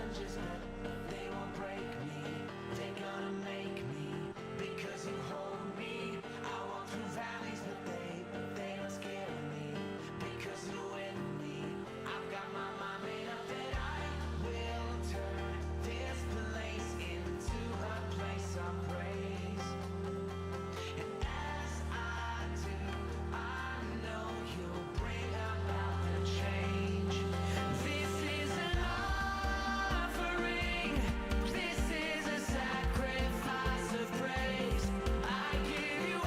Challenges, but they won't break me. They're gonna make me because you hold me. I walk through valleys, but they don't scare me because you're with me. I've got my mind made up that I will turn this place into a place of praise. And as I do, I know you'll bring about the change. This is an offering. This is a sacrifice of praise. I give you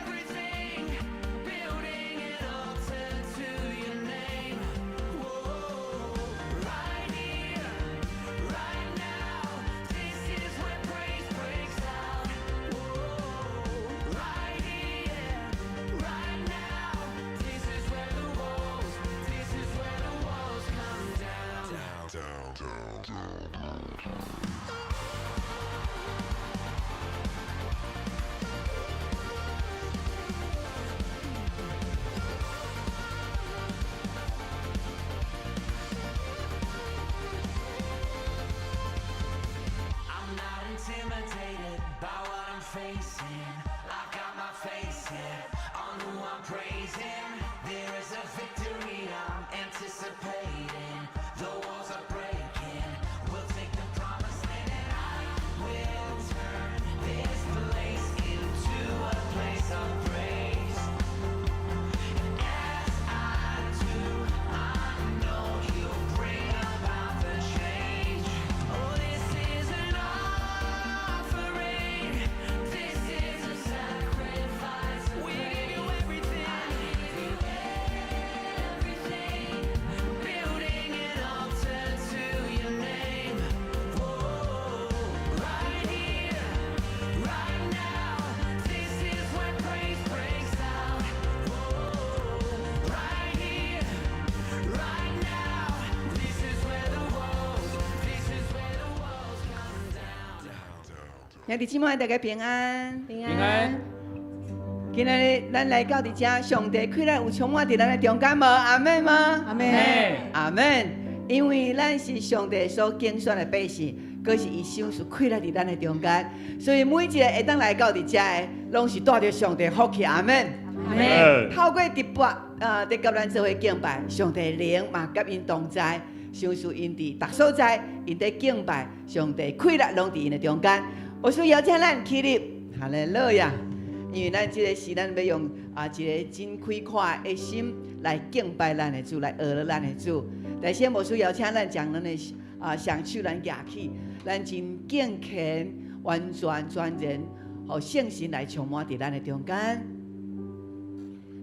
everything, building an altar to your name. Whoa, right here, right now. This is where praise breaks out. Whoa, right here, right now. This is where the walls, this is where the walls come down. Down, down, down, down. I'm not intimidated by what I'm facing. I've got my face set on who I'm praising. There is a victory I'm anticipating. The walls are breaking. We'll take the promised land and I will turn this place into a place of praise. And as I do, I know you'll bring about the change. Oh, this is an offering. This is a sacrifice. We give you everything. I give you everything. Building an altar to your name. Whoa, right here, right now. This is where praise breaks out. Whoa, right here, right now. This is where the walls, this is where the walls come down. 兄弟姊妹，大家平安。平平安。今仔日咱來到佇遮，上帝氣力有充滿佇咱的中間無？阿們無？阿們。阿們。因為咱是上帝所揀選的百姓，閣是伊賞賜氣力佇咱的中間，所以每一个會當來到佇遮的，攏是帶著上帝福氣。阿們。阿們。透過直播，佇佮咱做伙敬拜，上帝靈嘛佮𪜶同在，賞賜𪜶佇逐所在，𪜶佇敬拜，上帝氣力攏佇𪜶的中間。我需邀請咱起立，哈利路亞！因為咱這个是咱欲用一个真開闊的心來敬拜咱的主，來學了咱的主。但先無需邀請咱將咱的雙手咱舉起，咱真敬虔、完全全然，予聖神來充滿佇咱的中間。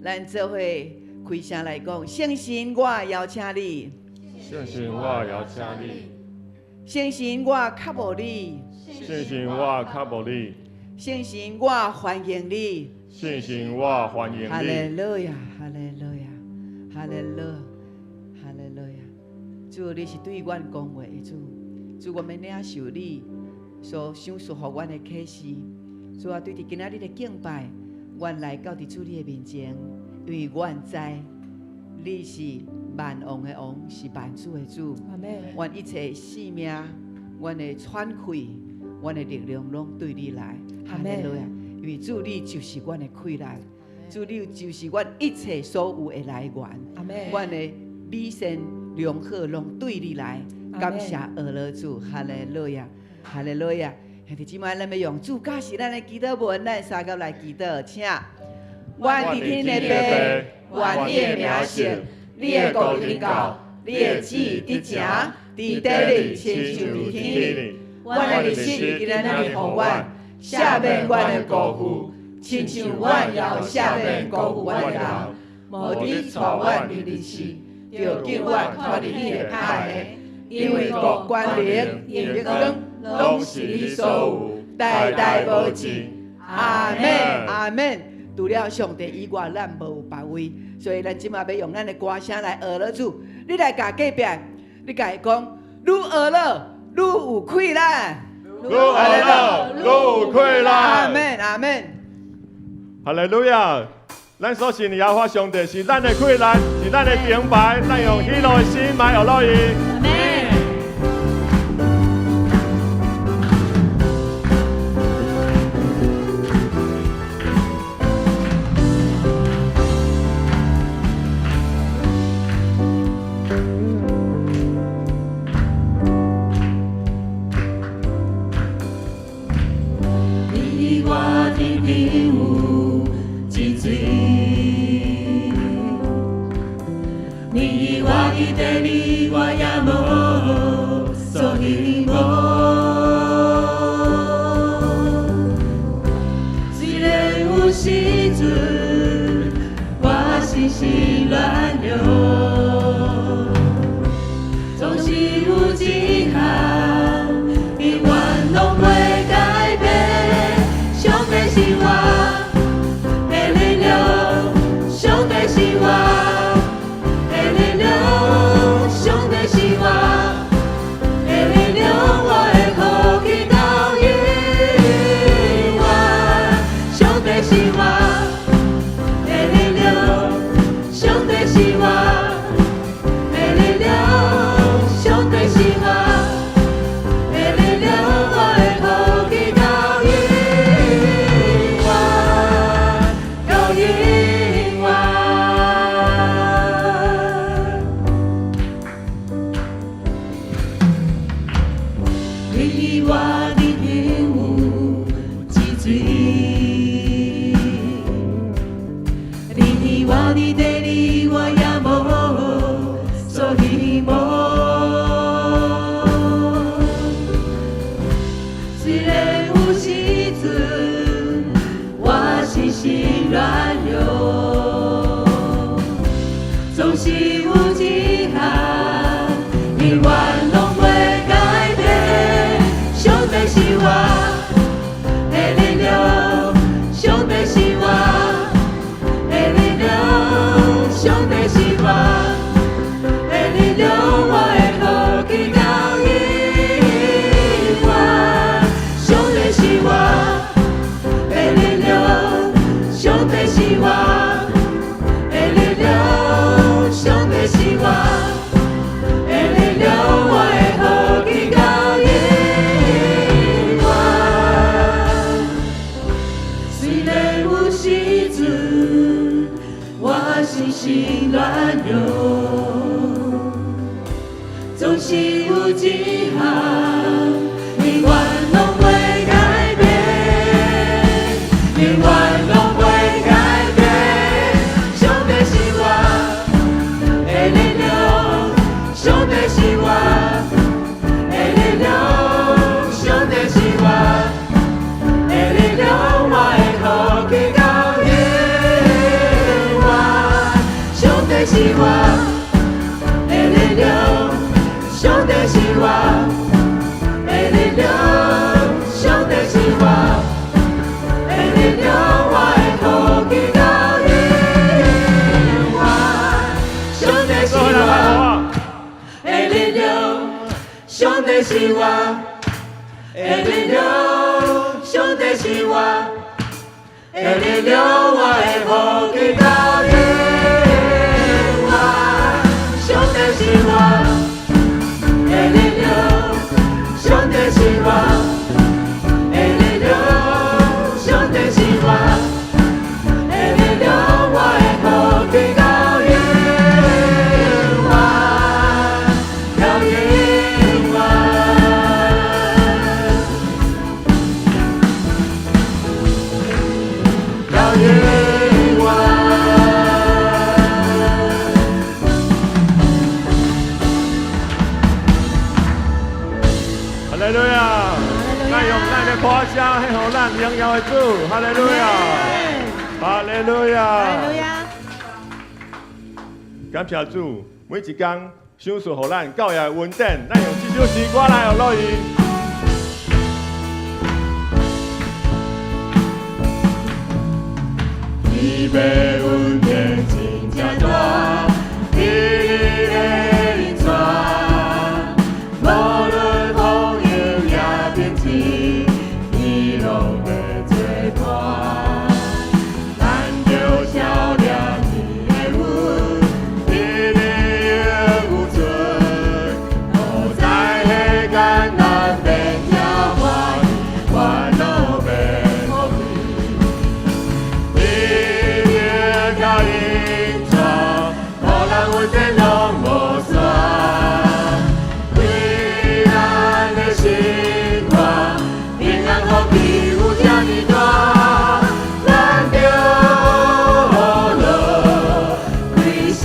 咱做伙開聲來講，聖神，我邀請你。聖神，我邀請你。聖神，我渴慕你。聖神，我渴慕你。聖神，我歡迎你。聖神，我歡迎你。哈利路亞，哈利路亞，哈利路，哈利路亞。主，你是對阮講話的主，主，我們領受你所賞賜予阮的啟示。主啊，對佇今仔日的敬拜，阮來到佇主你的面前，因為阮知你是萬王的王，是萬主的主。阿們。阮一切性命，阮的喘氣，阮的力量，攏對你來。哈利路亞！因為主你就是阮的氣力，主你就是阮一切所有的來源。阿們。阮的美善良好攏對你來。感謝阿羅主，哈利路亞，哈利路亞。兄弟姊妹，咱欲用主教示咱的祈禱文，咱相佮來祈禱，請。阮佇天的父，願你的名聖，你的國臨到，你的旨意得成，佇地裡親像佇天裡。阮的日食今仔日予阮，赦免阮的過負，親像阮也有赦免辜負阮的人。無得帶阮入入試，著救阮脫離彼个歹的。因為國權能榮光，攏是你所有，代代無盡。阿們，阿們。除了上帝以外，咱無有別位，所以咱這馬欲用咱的歌聲來學了主。你來共隔壁，你共伊講，愈學了，愈有氣力。愈學了，愈有氣力。阿們，阿們。哈利路亞！咱所信的耶和華上帝是咱的氣力，是咱的盾牌，咱用喜樂的心來學落伊。阿們。你我佇地裡，我也無所希望。雖然有時陣，我心心軟弱，總是有一項永遠攏袂改變。上帝是我的力量，上帝是我的力量，上帝是我的力量，我的福氣到永遠。上帝是我的力量，上帝是我的力量，上帝是我的力量，我的福氣到永遠，到永遠。你我的朋友之水，你我的地裡，我也無所希望。雖然有時陣，我心心軟弱，總是有一項永遠攏袂改變。上帝是我的力量，上帝是我的力量，上帝是我的力量，我的福氣到永遠。上帝是我的力量，上帝是我的力量，上帝是我的力量，我的福氣到永遠。雖然有時陣，我心心軟弱，總是有一項永遠攏袂改變，永遠攏袂改變。上帝是我的力量，上帝是我的力量，上帝是我的力量，我的福氣到永遠。上帝是我的力量，上帝是我的力量，上帝是我的力量，我的福氣到永遠。上帝是做伙來我拍好的力量，上帝是我的力量，上帝是我的力量，我的福氣到永遠。上帝是我的力量，上帝是我的力量，上帝是我的力量，我的福氣到永遠，到永遠。到永遠。哈利路亞！咱用咱的歌聲，獻予咱榮耀的主，哈利路亞！哈利路亞！哈利路亞！感謝主，每一工賞賜予咱教會的恩典，咱用這首詩歌來學落伊。你的恩典真正大，你的恩典，無論風雨也平靜，你攏欲做伴。咱著曉念你的恩，你的永有存，無在彼艱難變聽歡喜，煩惱變福氣。你的教引帶，予咱恩典攏無散。為咱的生活，平安福氣有這呢大，咱著樂開聲，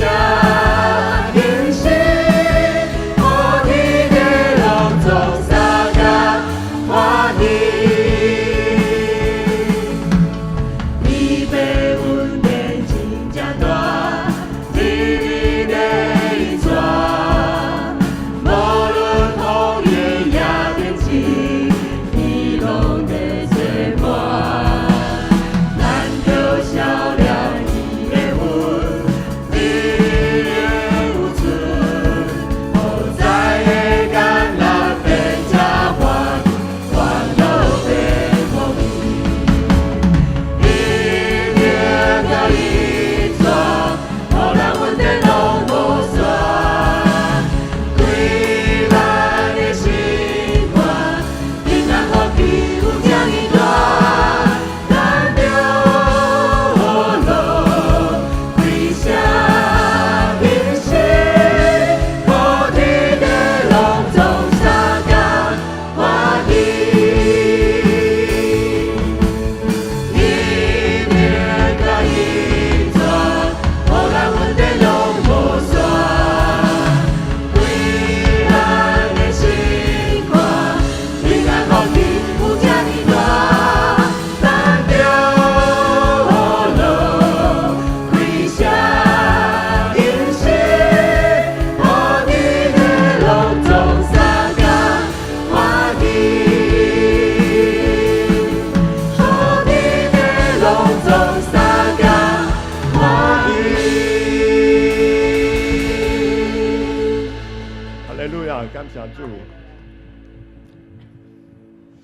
謝主，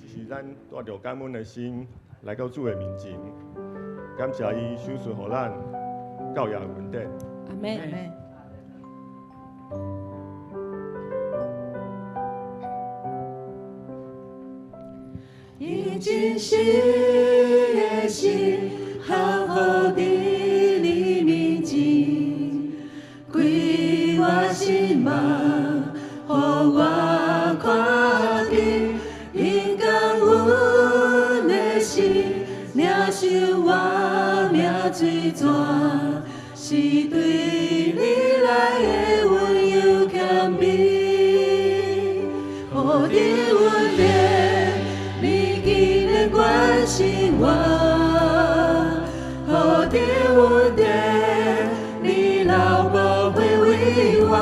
這是咱帶著感恩的心來到主的面前，感謝伊賞賜予咱教業的恩典。阿門。以真實的心，降服佇你面前，開我心目，予我看見，因感恩的心，領受活命水泉，是對你來的溫柔謙卑，何等恩典，你竟然關心我，何等恩典，你流寶血為我，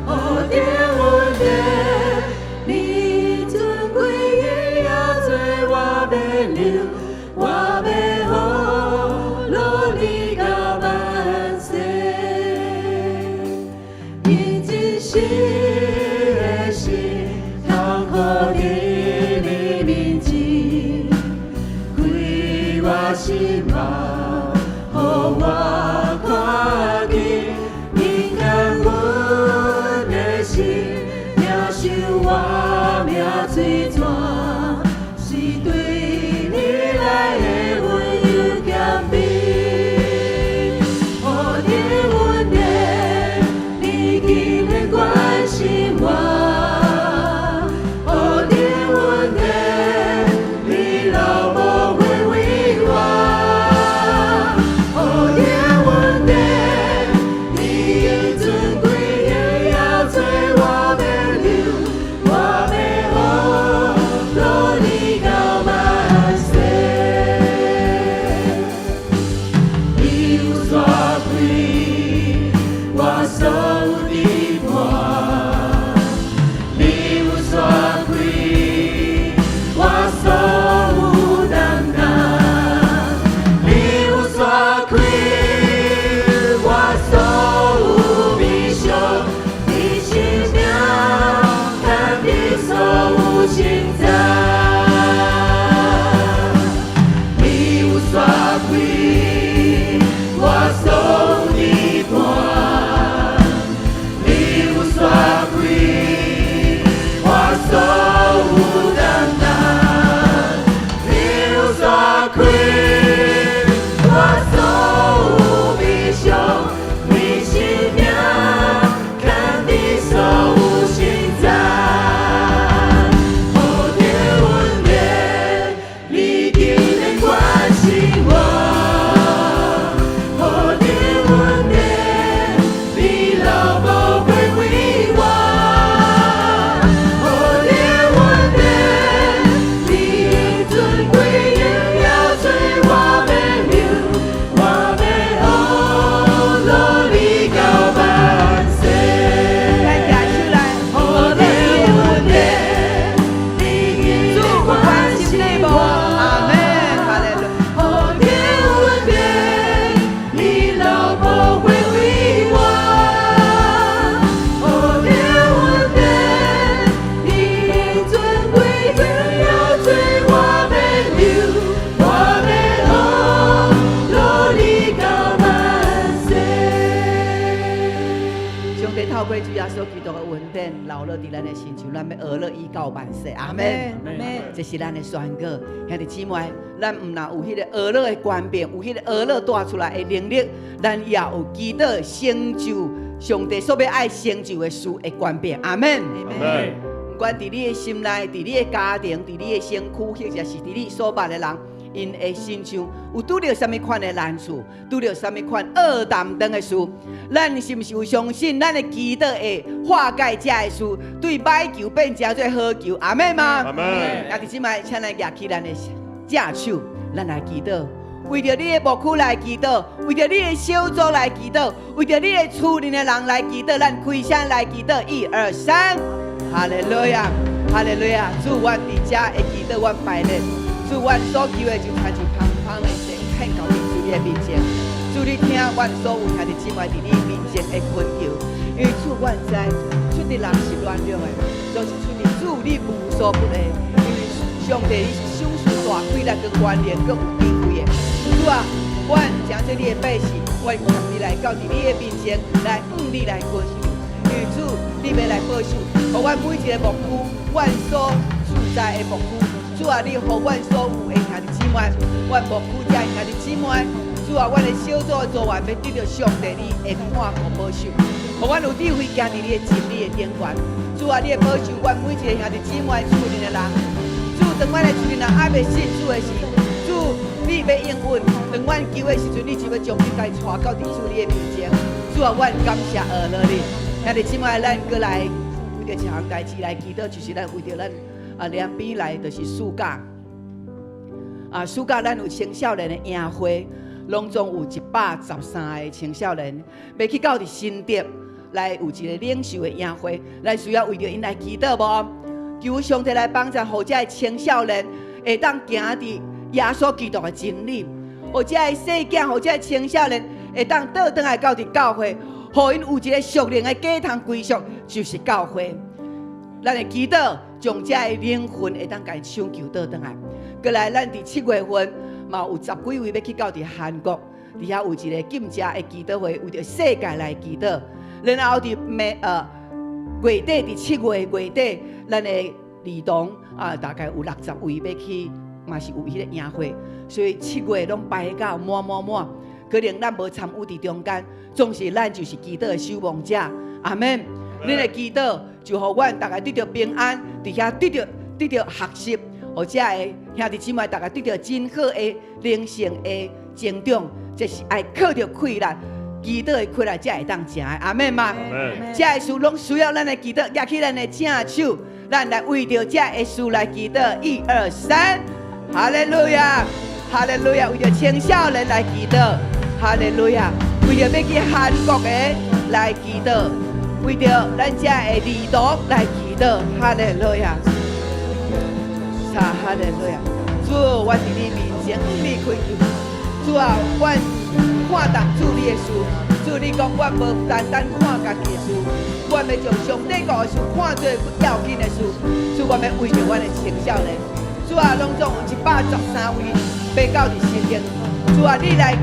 何等恩典，你尊貴榮耀做我欲流，我欲學你到萬世。以真實的心，降服佇你面前，開我心目，予我看見，因感恩的心，領受活命水泉，是對你來的溫柔謙卑。何等恩典，你竟然關心我，何等恩典，你流寶血為我，何等恩典，你尊貴榮耀做我欲流，我欲學你到萬世。你有煞開我所有的盤，你有煞開我所有擔當，你有煞開我所有悲傷，你生命牽你所有成長。你有煞開我所有的盤，你有煞開我所有擔當，你有煞開我所有悲傷，你生命牽你所有成長。何等恩典，你竟然關心我，何等恩典，你流寶血為我，何等恩典，你尊貴榮耀做我欲流，我欲學你到萬世。咱舉手來，何等恩典，你竟主然關關心心你無？我。阿門，哈利路何等恩典，你流寶血為我，何等恩典，你尊貴榮耀做我欲流，我欲學你到萬世。上帝透過主耶穌基督的恩典，流落佇咱的身上，咱欲學落伊到萬世。阿門。阿門。這是咱的宣告，兄弟姊妹，咱毋但有彼個學落的權柄，有彼個學落帶出來的能力，咱也有祈禱成就上帝所欲愛成就的事的權柄。阿門。阿門。毋管佇你的心內，佇你的家庭，佇你的身軀，或者是佇你所捌的人，𪜶的身上有拄著啥物款的難處，拄著啥物款惡擔當的事，咱是毋是有相信咱的祈禱會化解這个事，對歹球變成做好球？阿們嗎？阿門。兄弟姊妹，請咱舉起咱的正手，咱來祈禱。為著你的牧區來祈禱，為著你的小組來祈禱，為著你的厝內的人來祈禱，咱開聲來祈禱，一二三，哈利路亞，哈利路亞！主，阮佇遮會祈禱，阮拜你。主，阮所求的就親像香香的聖獻到你主的面前。主，你聽阮所有兄弟姊妹佇你面前的懇求，因為主，阮知出佇人是軟弱的，總是出佇主你無所不能。因為上帝你是賞賜大氣力、閣權能、閣有智慧的。主啊，阮成做你的百姓，阮向你來到佇你的面前來向你來懇求。因為主，你欲來保守，予阮每一個牧區，阮所住在的牧區，主啊，你予阮所有的兄弟姊妹，阮牧區遮的兄弟姊妹，主啊，阮的小組的組員欲得著上帝你的看顧保守，予阮有智慧行佇你的真理的頂懸。主啊，你會保守阮每一個兄弟姊妹厝裡的人。主，當阮的厝裡人還未信主的時，主，你欲應允；當阮求的時陣，你就欲將𪜶共帶到佇主你的面前。主啊，阮感謝阿樂你。兄弟姊妹，咱閣來為著一項代誌來祈禱，就是咱為著咱啊兩邊來，就是暑假。啊，暑假咱有青少年的營會，攏總有113個青少年，欲去到佇新竹來有一個領袖的營會，咱需要為著𪜶來祈禱無？求上帝來幫助，予這个青少年會當行佇耶穌基督的真理，予這個細囝，予這个青少年會當倒轉來到佇教會，予𪜶有一個屬靈的家堂歸屬，就是教會。咱會祈禱，將這個靈魂會當共搶救倒轉來。閣來，咱佇7月份嘛有十幾位欲去到佇韓國，佇遐有一個禁食的祈禱會，為著世界來祈禱。然後佇月底，佇7月月底，咱的兒童啊，大概有60位欲去，嘛是有彼個營會，所以七月攏排到滿滿滿。可能咱無參與佇中間，總是咱就是祈禱的守望者。阿門。恁的祈禱就予阮逐家得著平安，佇遐得著學習，予遮的兄弟姊妹逐家得著真好的靈性的成長，這是愛靠著氣力，祈禱的氣力才會當成的。阿門嗎？遮的事攏需要咱的祈禱，舉起咱的正手，咱來為著遮的事來祈禱。一二三，哈利路亞，哈利路亞，為著青少年來祈禱，哈利路亞，為著欲去韓國的來祈禱，為著咱遮的兒童來祈禱，哈利路亞，哈利路亞，主，我佇你面前向你祈求，主啊，阮看重主你的事，主你講阮無單單看家己的事，阮欲將上帝國的事看做要緊的事，主，阮欲為著阮的青少年，主啊，攏總有113位欲到佇新竹，主啊，你來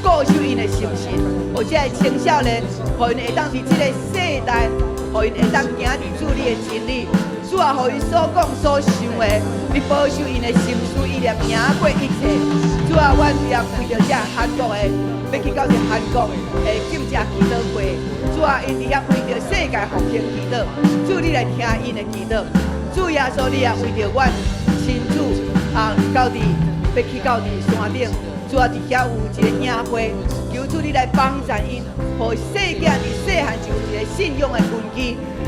顧守𪜶的心神，予這个青少年，予𪜶會當佇這個世代，予𪜶會當行佇主你的真理。主啊，予𪜶所講所想的，你保守𪜶的心思意念贏過一切。主啊，阮也為著這韓國的，欲去到佇韓國的禁食祈禱會。主啊，𪜶佇遐為著世界復興祈禱。主，你來聽𪜶的祈禱。主耶穌，你也為著阮親自啊，到佇欲去到佇山頂。主啊，佇遐有一個營會，求主你來幫助𪜶，予細囝佇細漢就有一個信仰的根基。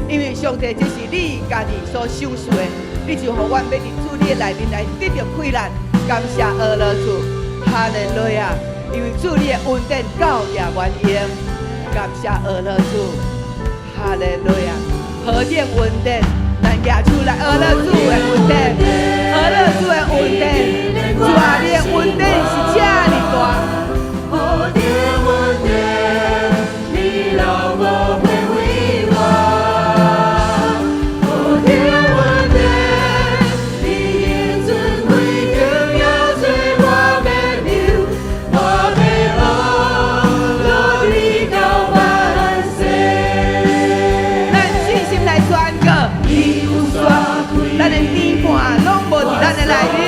因為上帝，這是你家己所賞賜的，你就予阮欲佇主你的內面來得著氣力，感謝阿樂主，哈利路亞！因為主你的恩典夠也滿盈，感謝阿樂主，哈利路亞！何等恩典，咱舉手來阿樂主的恩典，阿樂主的恩典，主啊，你的恩典是遮爾大。何等恩典，你老無會為我。何等恩典，你的尊貴榮耀做我的牛，我欲學落你到萬世。咱信心來宣告，咱的天判攏無佇咱的內面。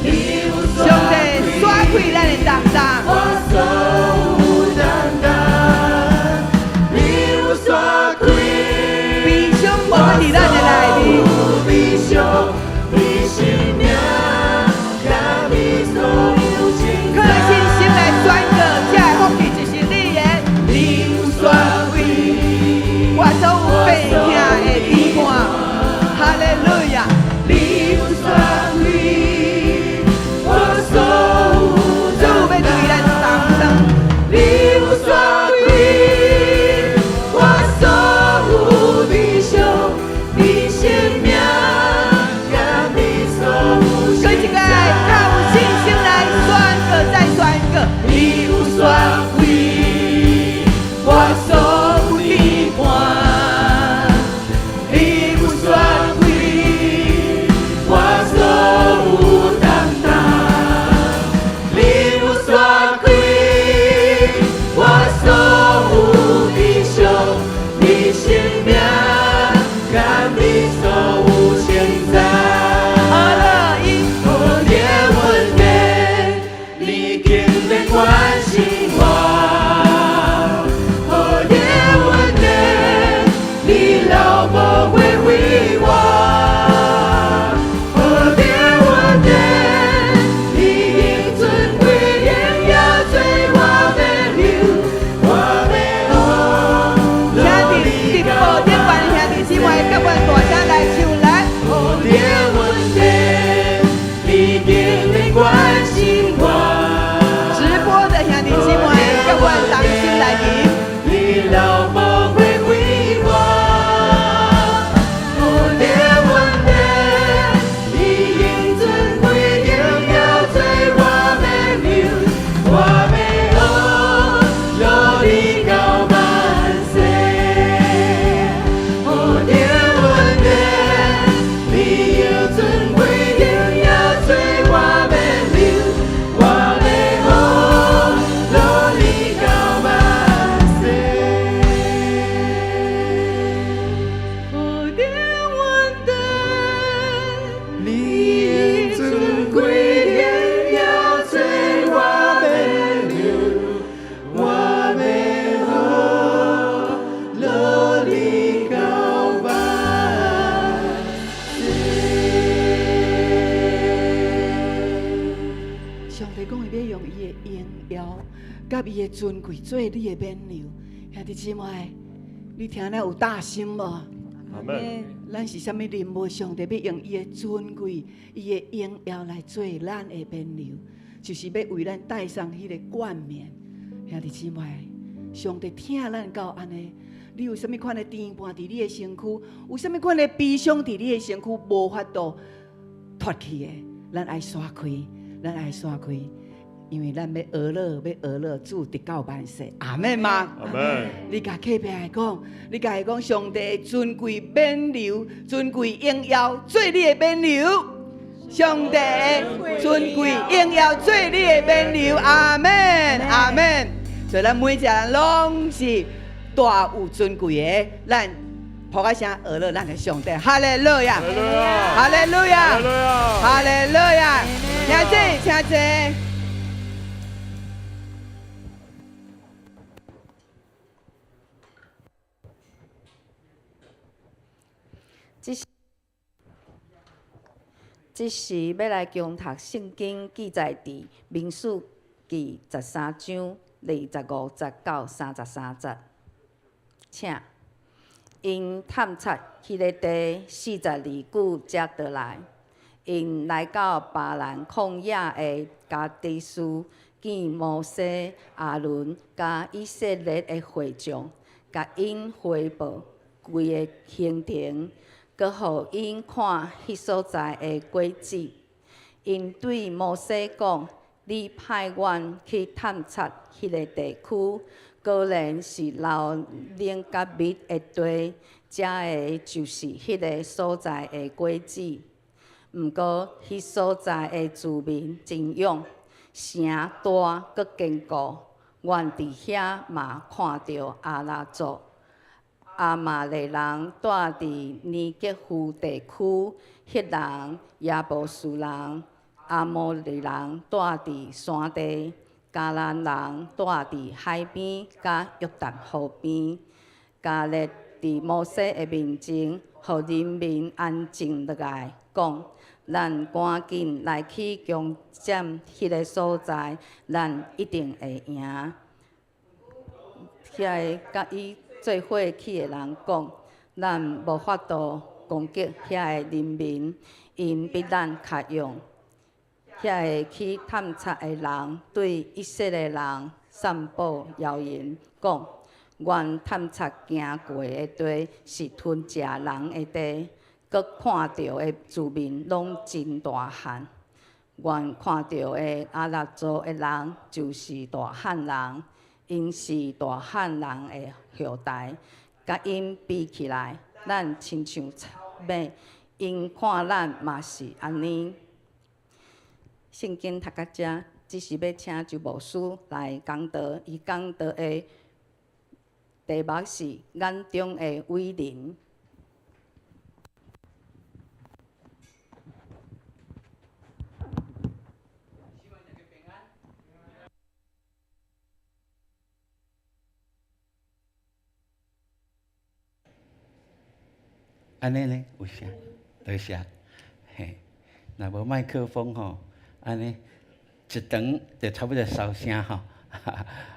你有煞伊的尊貴做你的冕旒。兄弟姊妹，你聽了有擔心無？阿門。咱是啥物人物？上帝欲用伊的尊貴、伊的榮耀來做咱的冕旒，就是欲為咱戴上彼个冠冕。兄弟姊妹，上帝疼咱到按呢，你有啥物款的甜伴佇你的身軀？有啥物款的悲傷佇你的身軀無法度脫去的？咱愛徙開，咱愛徙開，因為咱欲學樂，欲學樂主直到萬世，阿們嗎？阿門。你共隔壁的講，你共伊講，上帝尊貴冕旒，尊貴榮耀做你的冕旒。上帝尊貴榮耀做你的冕旒，阿們，阿們。所以咱每一個人攏是大有尊貴的，咱噗仔聲學樂咱的上帝，哈利路亞，哈利路亞，哈利路亞，請坐，請坐。這時欲來恭讀聖經記載佇民數記十三章25節到33節，請𪜶探查彼个地42久才倒來，𪜶來到巴蘭曠野的加低斯，見摩西、亞倫佮以色列的會眾，共𪜶匯報規个行程。閣予𪜶看彼所在的果子。𪜶對摩西講：你派阮去探查彼个地區，果然是流奶佮蜜的地，食的就是彼个所在的果子。毋過，彼所在的住民真勇，城大閣堅固。阮佇遐嘛看著亞衲族。亞瑪力人住佇尼格夫地區，赫人、耶布斯人、亞摩利人住佇山地，迦南人住佇海邊佮約旦河邊。迦勒佇摩西的面前，予人民安靜落來，講：咱趕緊來去攻佔彼个所在，咱一定會贏。遐个佮伊做伙去的人講：咱無法度攻擊遐个人民，𪜶比咱較勇。遐個去探查的人對以色列人散布謠言，講：阮探查行過的地是吞食人的地，閣看著的住民攏真大漢。阮看著的亞衲族的人就是大漢人。𪜶是大漢人的後代，佮𪜶比起來，咱親像草蜢。𪜶看咱嘛是按呢。聖經讀到遮，只是欲請周牧師來講道。伊講道的題目是眼中的偉人。按呢呢有聲，多謝。嘿，若無麥克風吼，按呢一長就差不多收聲吼。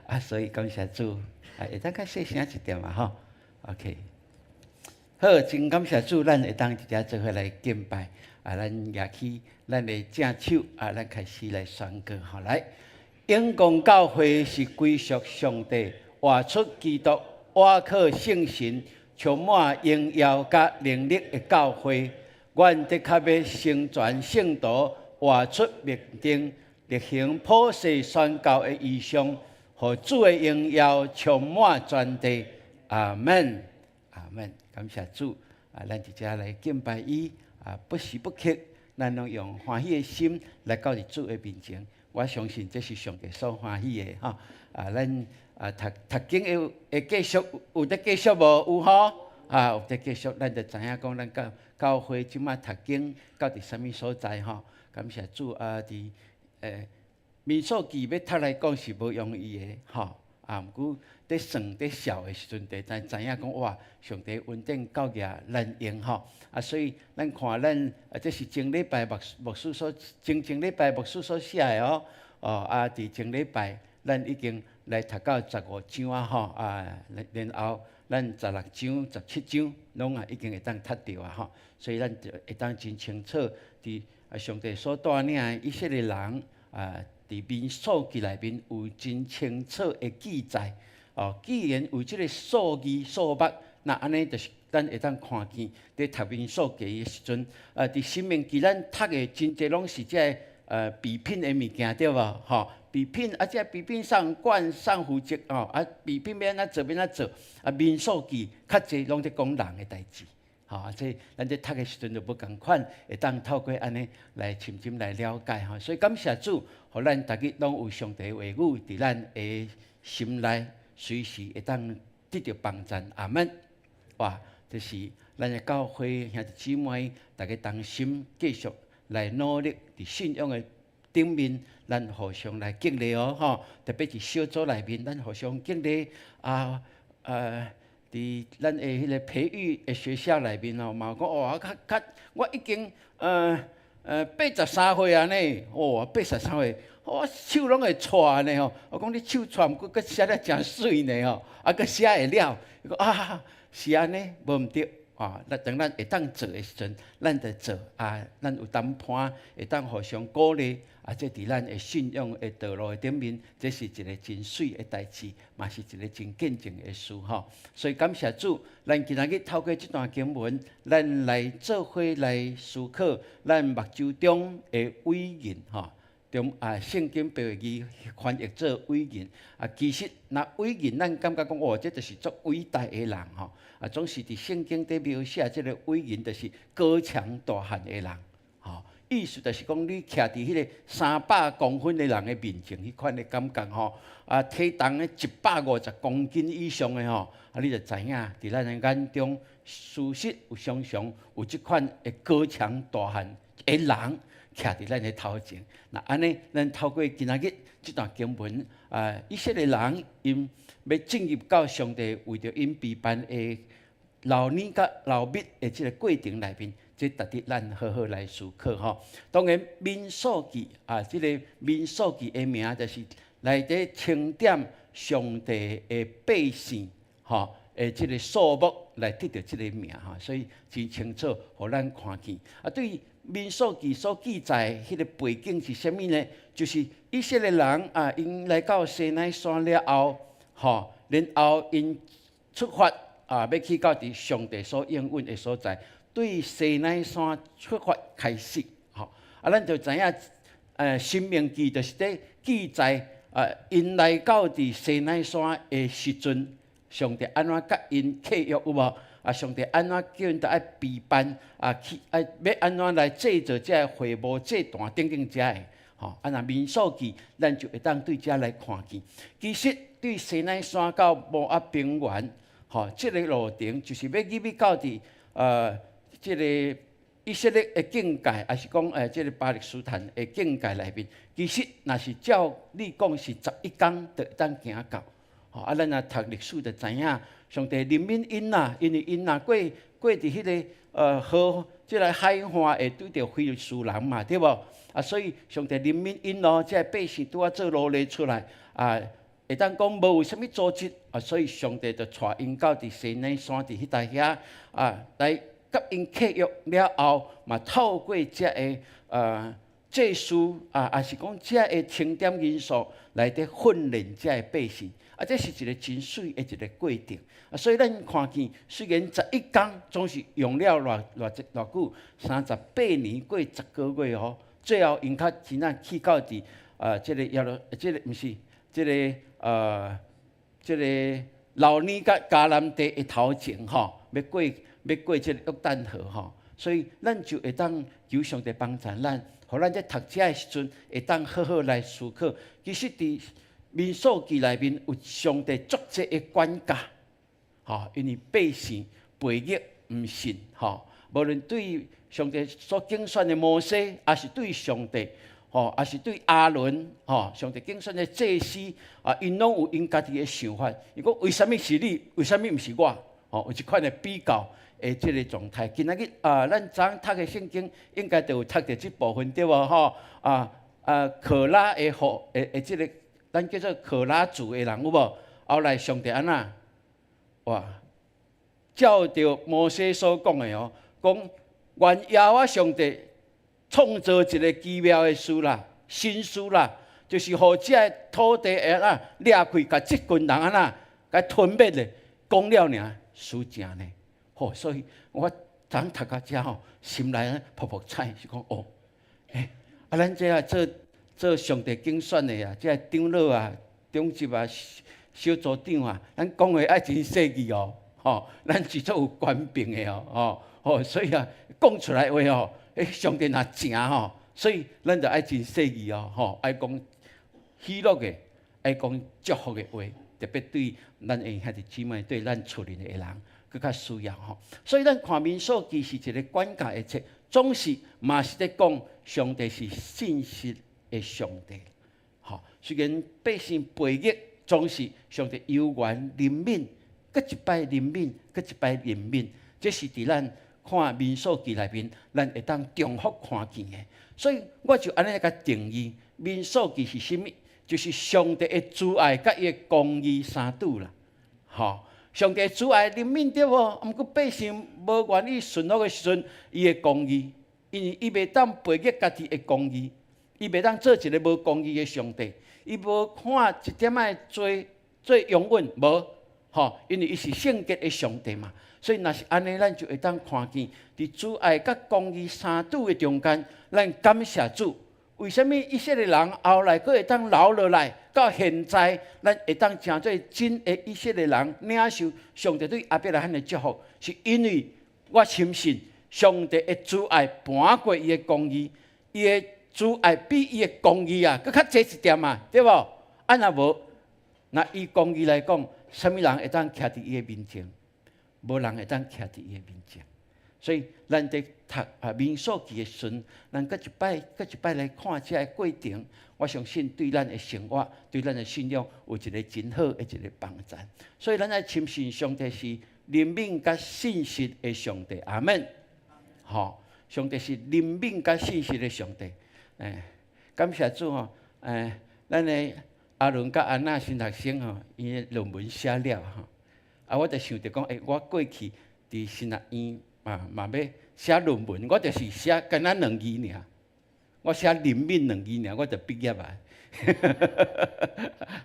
啊，所以感謝主，啊，會當較細聲一點嘛吼。OK，好，真感謝主，咱會當佇遮做伙來敬拜。啊，咱舉起咱的正手，啊，咱開始來宣告吼。來，永光教會是歸屬上帝，活出基督，倚靠聖神。充滿榮耀佮能力的教會，阮的確欲成全聖徒，活出命定，力行普世宣教的異象，予主的榮耀充滿全地。阿門，阿門。感謝主，啊，咱佇遮來敬拜伊，啊，不時不刻，咱攏用歡喜的心來到佇主的面前。我相信這是上帝所歡喜的，吼。啊，咱。啊，讀讀經會會繼續有得繼續無？有吼？啊，有得繼續，咱就知影講，咱教教會這馬讀經到佇啥物所在吼？感謝主啊！佇民數記欲讀來講是無容易的吼。啊，毋過佇算佇數的時陣，就知知影講哇，上帝恩典夠額難用吼。啊，所以咱看咱啊，這是前禮拜牧牧師所前前禮拜牧師所寫的哦。哦，啊，佇前禮拜咱已經。來讀到十五章啊吼啊，然後咱十六章、十七章攏也已經會當讀著啊吼，所以咱就會當真清楚，佇啊上帝所帶領的以色列人啊，佇民數記內面有真清楚的記載。哦，既然有這个數字數目，那按呢就是咱會當看見，佇讀民數記的時陣，佇申命記咱讀的真濟攏是這个比拼的物件對無？吼，比拼啊，這比拼上管上負責吼，啊，比拼欲按怎做欲按怎做，啊，民數記較濟攏佇講人的代誌，吼，啊，這咱佇讀的時陣就無仝款，會當透過按呢來深深來了解吼。所以感謝主，予咱逐日攏有上帝話語佇咱的心內，隨時會當得著幫贊。阿門。哇，這是咱的教會兄弟姊妹，逐家同心繼續來努力佇信仰的頂面，咱互相來激勵哦，吼！特別是小組內面，咱互相激勵啊，佇咱的彼个培育的學校內面哦，嘛有講哦，較較我已經83歲啊呢，哦，八十三歲，我手攏會掣呢吼。我講你手掣，毋過閣寫得誠媠呢吼，啊，閣寫會了。伊講啊，是按呢，無毋對。啊，咱當咱會當做的時陣，咱就做啊。咱有談判，會當互相鼓勵啊。這佇咱的信仰的道路的頂面，這是一个真媠的代誌，嘛是一个真見證的事吼。所以感謝主，咱今仔日透過這段經文，咱來做伙來思考咱目睭中的偉人吼。中啊，聖經白話字翻譯做偉人啊，其實若偉人，咱感覺講哦，這就是足偉大的人吼。啊，總是佇聖經底描寫這个偉人，就是高強大漢的人，吼。意思就是講，你徛佇彼个300公分的人的面前，彼款的感覺吼。啊，體重的150公斤以上的吼，啊，你就知影，佇咱的眼中，事實有常常有這款的高強大漢的人徛佇咱的頭前。若按呢，咱透過今仔日這段經文，啊，以色列人𪜶欲進入到上帝為著𪜶備辦的流奶佮流蜜的這个過程內面，這值得咱好好來思考吼。當然，民數記啊，這个民數記的名就是來佇清點上帝的百姓吼的這个數目來得著這个名吼，所以真清楚，予咱看見。啊，對民數記所記載彼个背景是啥物呢？就是以色列人啊，𪜶來到西奈山了後，吼，然後𪜶出發啊，欲去到佇上帝所應允的所在，對西奈山出發開始，吼，啊，咱就知影，申命記就是佇記載啊，𪜶來到佇西奈山的時陣，上帝按怎佮𪜶契約有無？啊，上帝按怎叫𪜶著愛備辦啊，去啊，欲按怎來製造這个會幕祭壇等等遮个，吼，啊，若民數記，咱就會當對遮來看見。其實對西奈山到摩押平原，吼，這个路程就是欲入去到佇這个以色列的境界，抑是講這个巴勒斯坦的境界內面，其實若是照你講是11工就會當行到。吼，啊，咱若讀歷史就知影，上帝憐憫𪜶啦，因為𪜶若過過佇彼个河，這个海岸會拄著非利士人嘛，對無？啊，所以上帝憐憫𪜶咯，這个百姓拄仔做奴隸出來，啊，會當講無有啥物組織，啊，所以上帝就帶𪜶到佇西奈山佇彼搭遐，啊，來佮𪜶契約了後，嘛透過這个祭司啊，抑是講這个清點人數來佇訓練這个百姓。啊，這是一个真媠的一个過程。啊，所以咱看見，雖然十一工總是用了偌偌濟偌久，38年過10個月吼，最後𪜶較真正去到佇啊，這个耶路，這个毋是，這个這个流奶佮迦南地的頭前吼，欲過這个約旦河吼，所以咱就會當求上帝幫助咱，予咱佇讀這的時陣會當好好來思考。其實佇民數記內面有上帝足濟的管教，吼，因為百姓背逆毋信，吼，無論對上帝所揀選的摩西，抑是對上帝，吼，抑是對亞倫，吼，上帝揀選的祭司，啊，𪜶攏有𪜶家己的想法。伊講為啥物是你？為啥物毋是我？吼，有這款的比較的這个狀態。今仔日啊，咱昨昏讀的聖經應該就有讀著這部分對無？吼，啊啊，可拉的後的的這个。咱叫做可拉族的人有無？後來上帝按怎？哇！照著摩西所講的哦，講願耶和華上帝創造一个奇妙的事啦，神事啦，就是予這个土地會按怎裂開，共這群人按怎共吞滅咧。講了爾，事成呢。吼，所以我昨昏讀到遮吼，心內噗噗彩，是講哦，欸，啊，咱這啊做做上帝揀選的啊，這个長老啊、長執啊、小組長啊，咱講話愛真細膩哦，吼，咱是足有權柄的哦，吼，吼，所以啊，講出來話哦，欸，上帝若成吼，所以咱就愛真細膩哦，吼，愛講喜樂的，愛講祝福的話，特別對咱的兄弟姊妹，對咱厝裡的人，閣較需要吼。所以咱看民數記是一个管教的冊，總是嘛是咧講上帝是信實的上帝，吼。雖然百姓背逆，總是上帝猶原憐憫，閣一擺憐憫，閣一擺憐憫，這是佇咱看民數記內面，咱會當重複看見的。所以我就按呢共定義，民數記是啥物？就是上帝的慈愛佮伊的公義相拄啦，吼。上帝慈愛憐憫對無？毋過百姓無願意順服的時陣，伊的公義，因為伊袂當背逆家己的公義，伊袂當做一个無公義的上帝，伊無看一點仔的罪做容忍，無，吼，因為伊是聖潔的上帝嘛。所以若是按呢，咱就會當看見，佇慈愛佮公義相拄的中間，咱感謝主。為啥物以色列人後來閣會當留落來，到現在，咱會當成做真的以色列人，領受上帝對亞伯拉罕的祝福，是因為我深信上帝的慈愛盤過伊的公義，伊的慈愛比伊的公義啊，閣較濟一點啊，對無？啊若無，若以公義來講，啥物人會當徛佇伊的面前？無人會當徛佇伊的面前。所以，咱佇讀啊民數記的時陣，咱閣一擺、閣一擺來看這个過程，我相信對咱的生活、對咱的信仰有一个真好的一个幫助。所以，咱愛深信上帝是憐憫佮信實的上帝。阿們。吼，上帝是憐憫佮信實的上帝。欸，感謝主吼，欸，咱的阿倫佮安娜新學生吼，伊的論文寫了吼，啊，我就想著講，欸，我過去佇神學院嘛嘛欲寫論文，我就是寫敢若兩字爾，我寫憐憫兩字爾，我就畢業啊。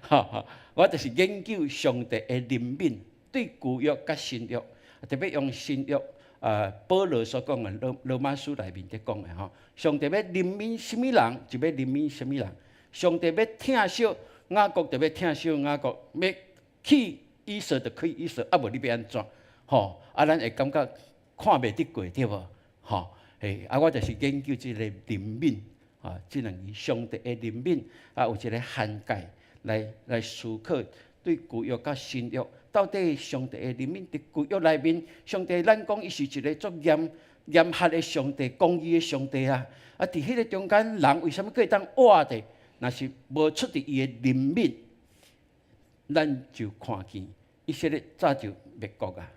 吼，我就是研究上帝的憐憫，對舊約佮新約，特別用新約啊，保羅所講的羅羅馬書內面佇講的吼，上帝欲憐憫啥物人，就欲憐憫啥物人。上帝欲疼惜雅各，就欲疼惜雅各；欲棄以掃，就棄以掃。啊，無你欲按怎？吼，啊，咱會感覺看袂得過對無？吼，嘿，啊，我就是研究這个憐憫啊，這兩字上帝的憐憫啊，有一个涵蓋來來思考對舊約佮新約，到底上帝的憐憫佇舊約內面，上帝咱講伊是一个足嚴嚴厲的上帝，公義的上帝啊！啊，佇彼个中間，人為啥物閣會當活著？若是無出佇伊的憐憫，咱就看見以色列早就滅國啊，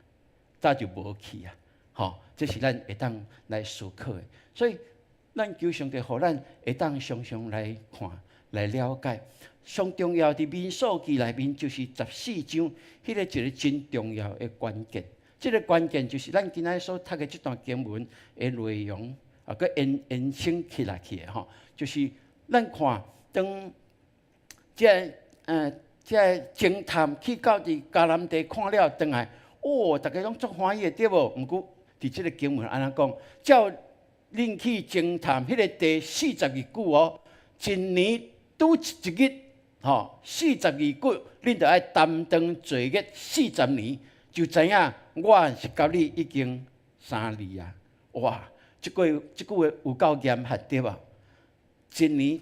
早就無去啊！吼，這是咱會當來思考的。所以，咱求上帝予咱會當常常來看、來了解。上重要佇民數記內面，就是十四章，彼个一个真重要的關鍵。這个關鍵就是咱今仔所讀的這段經文的內容啊，閣延延伸起來去的吼，就是咱看當這个這个偵探去到佇迦南地看了轉來，哦，逐家攏足歡喜的對無？毋過佇這个經文按怎講？照恁去偵探彼个地四十日久哦，一年拄一日，吼，四十日久，恁著愛擔當罪孽四十年，就知影我是佮你已經相離啊！哇，這句這句話有夠嚴厲對無？一年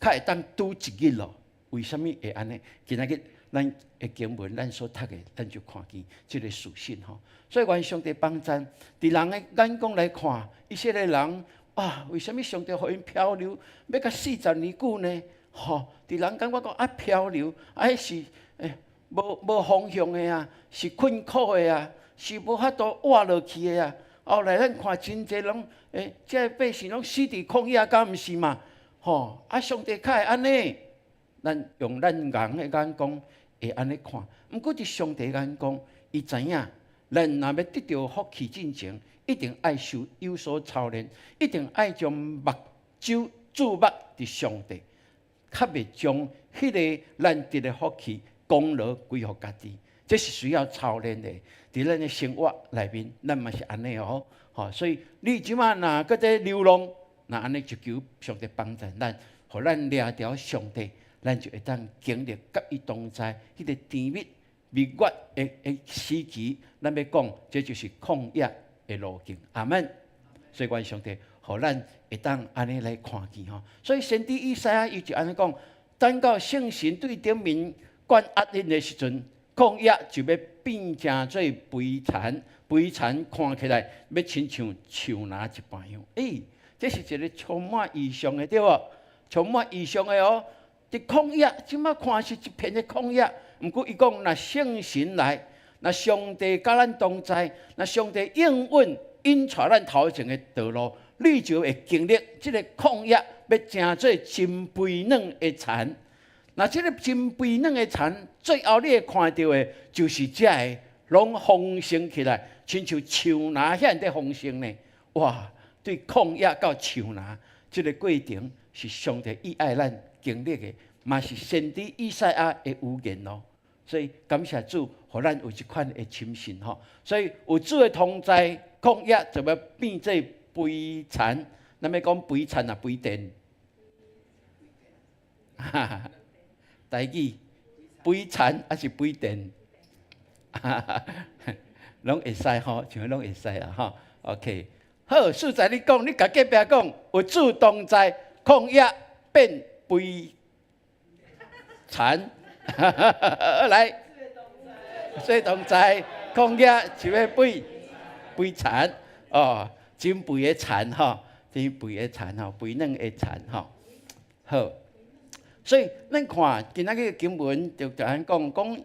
較會當拄一日咯，為啥物會按呢？今仔日咱的經文，咱所讀的，咱就看見這个事實吼。所以願上帝幫贊，佇人的眼光來看，以色列人啊，為啥物上帝予𪜶漂流，欲共四十年久呢？吼，佇人感覺講啊，漂流啊，彼是欸無無方向的啊，是困苦的啊，是無法度活落去的啊。後來咱看真濟攏欸，這个百姓攏死佇曠野，敢毋是嘛？吼，啊，上帝較會按呢？咱用咱人的眼光會按呢看，毋過佇上帝眼光，伊知影，咱若欲得著福氣進前，一定愛受有所操練，一定愛將目睭注目佇上帝，較袂將彼个咱得的福氣功勞歸予家己。這是需要操練的。佇咱的生活內面，咱嘛是按呢哦。吼，所以你這馬若閣咧流浪，若按呢就求上帝幫助咱，予咱掠著上帝，咱就會當經歷佮伊同在彼个甜蜜蜜月的時期。咱欲講，這就是曠野的路徑。阿門。所以願上帝，予咱會當按呢來看見吼。所以先知以賽亞伊就按呢講，等到聖神對頂面灌壓恁的時陣，曠野就欲變成做肥田，肥田看起來欲親像樹林一般樣。欸，這是一个充滿異象的，對無？充滿異象的哦。佇曠野，這馬看是一片的曠野，毋過伊講，若聖神來，若上帝佮咱同在，若上帝應允引帶咱頭前的道路，你就會經歷這个曠野欲成做真肥嫩的田。若這个真肥嫩的田，最後你會看著的，就是這个攏豐盛起來，親像樹林遐爾豐盛呢。哇！對曠野到樹林，這个過程是上帝意愛咱經歷的，嘛是先知以賽亞的預言哦。所以感謝主，予咱有這款的深信吼。所以有主的同在，曠野就欲變做肥田。咱欲講肥田抑肥田？哈哈，台語肥田抑是肥田？哈哈，攏會使吼，像攏會使啦吼。OK，好，實在你講，你共隔壁講，有主同在，曠野變肥田。來，主同在，曠野就欲變肥田哦，真肥的田吼，真肥的田吼，肥嫩的田吼。好，所以咱看今仔日經文就按呢講講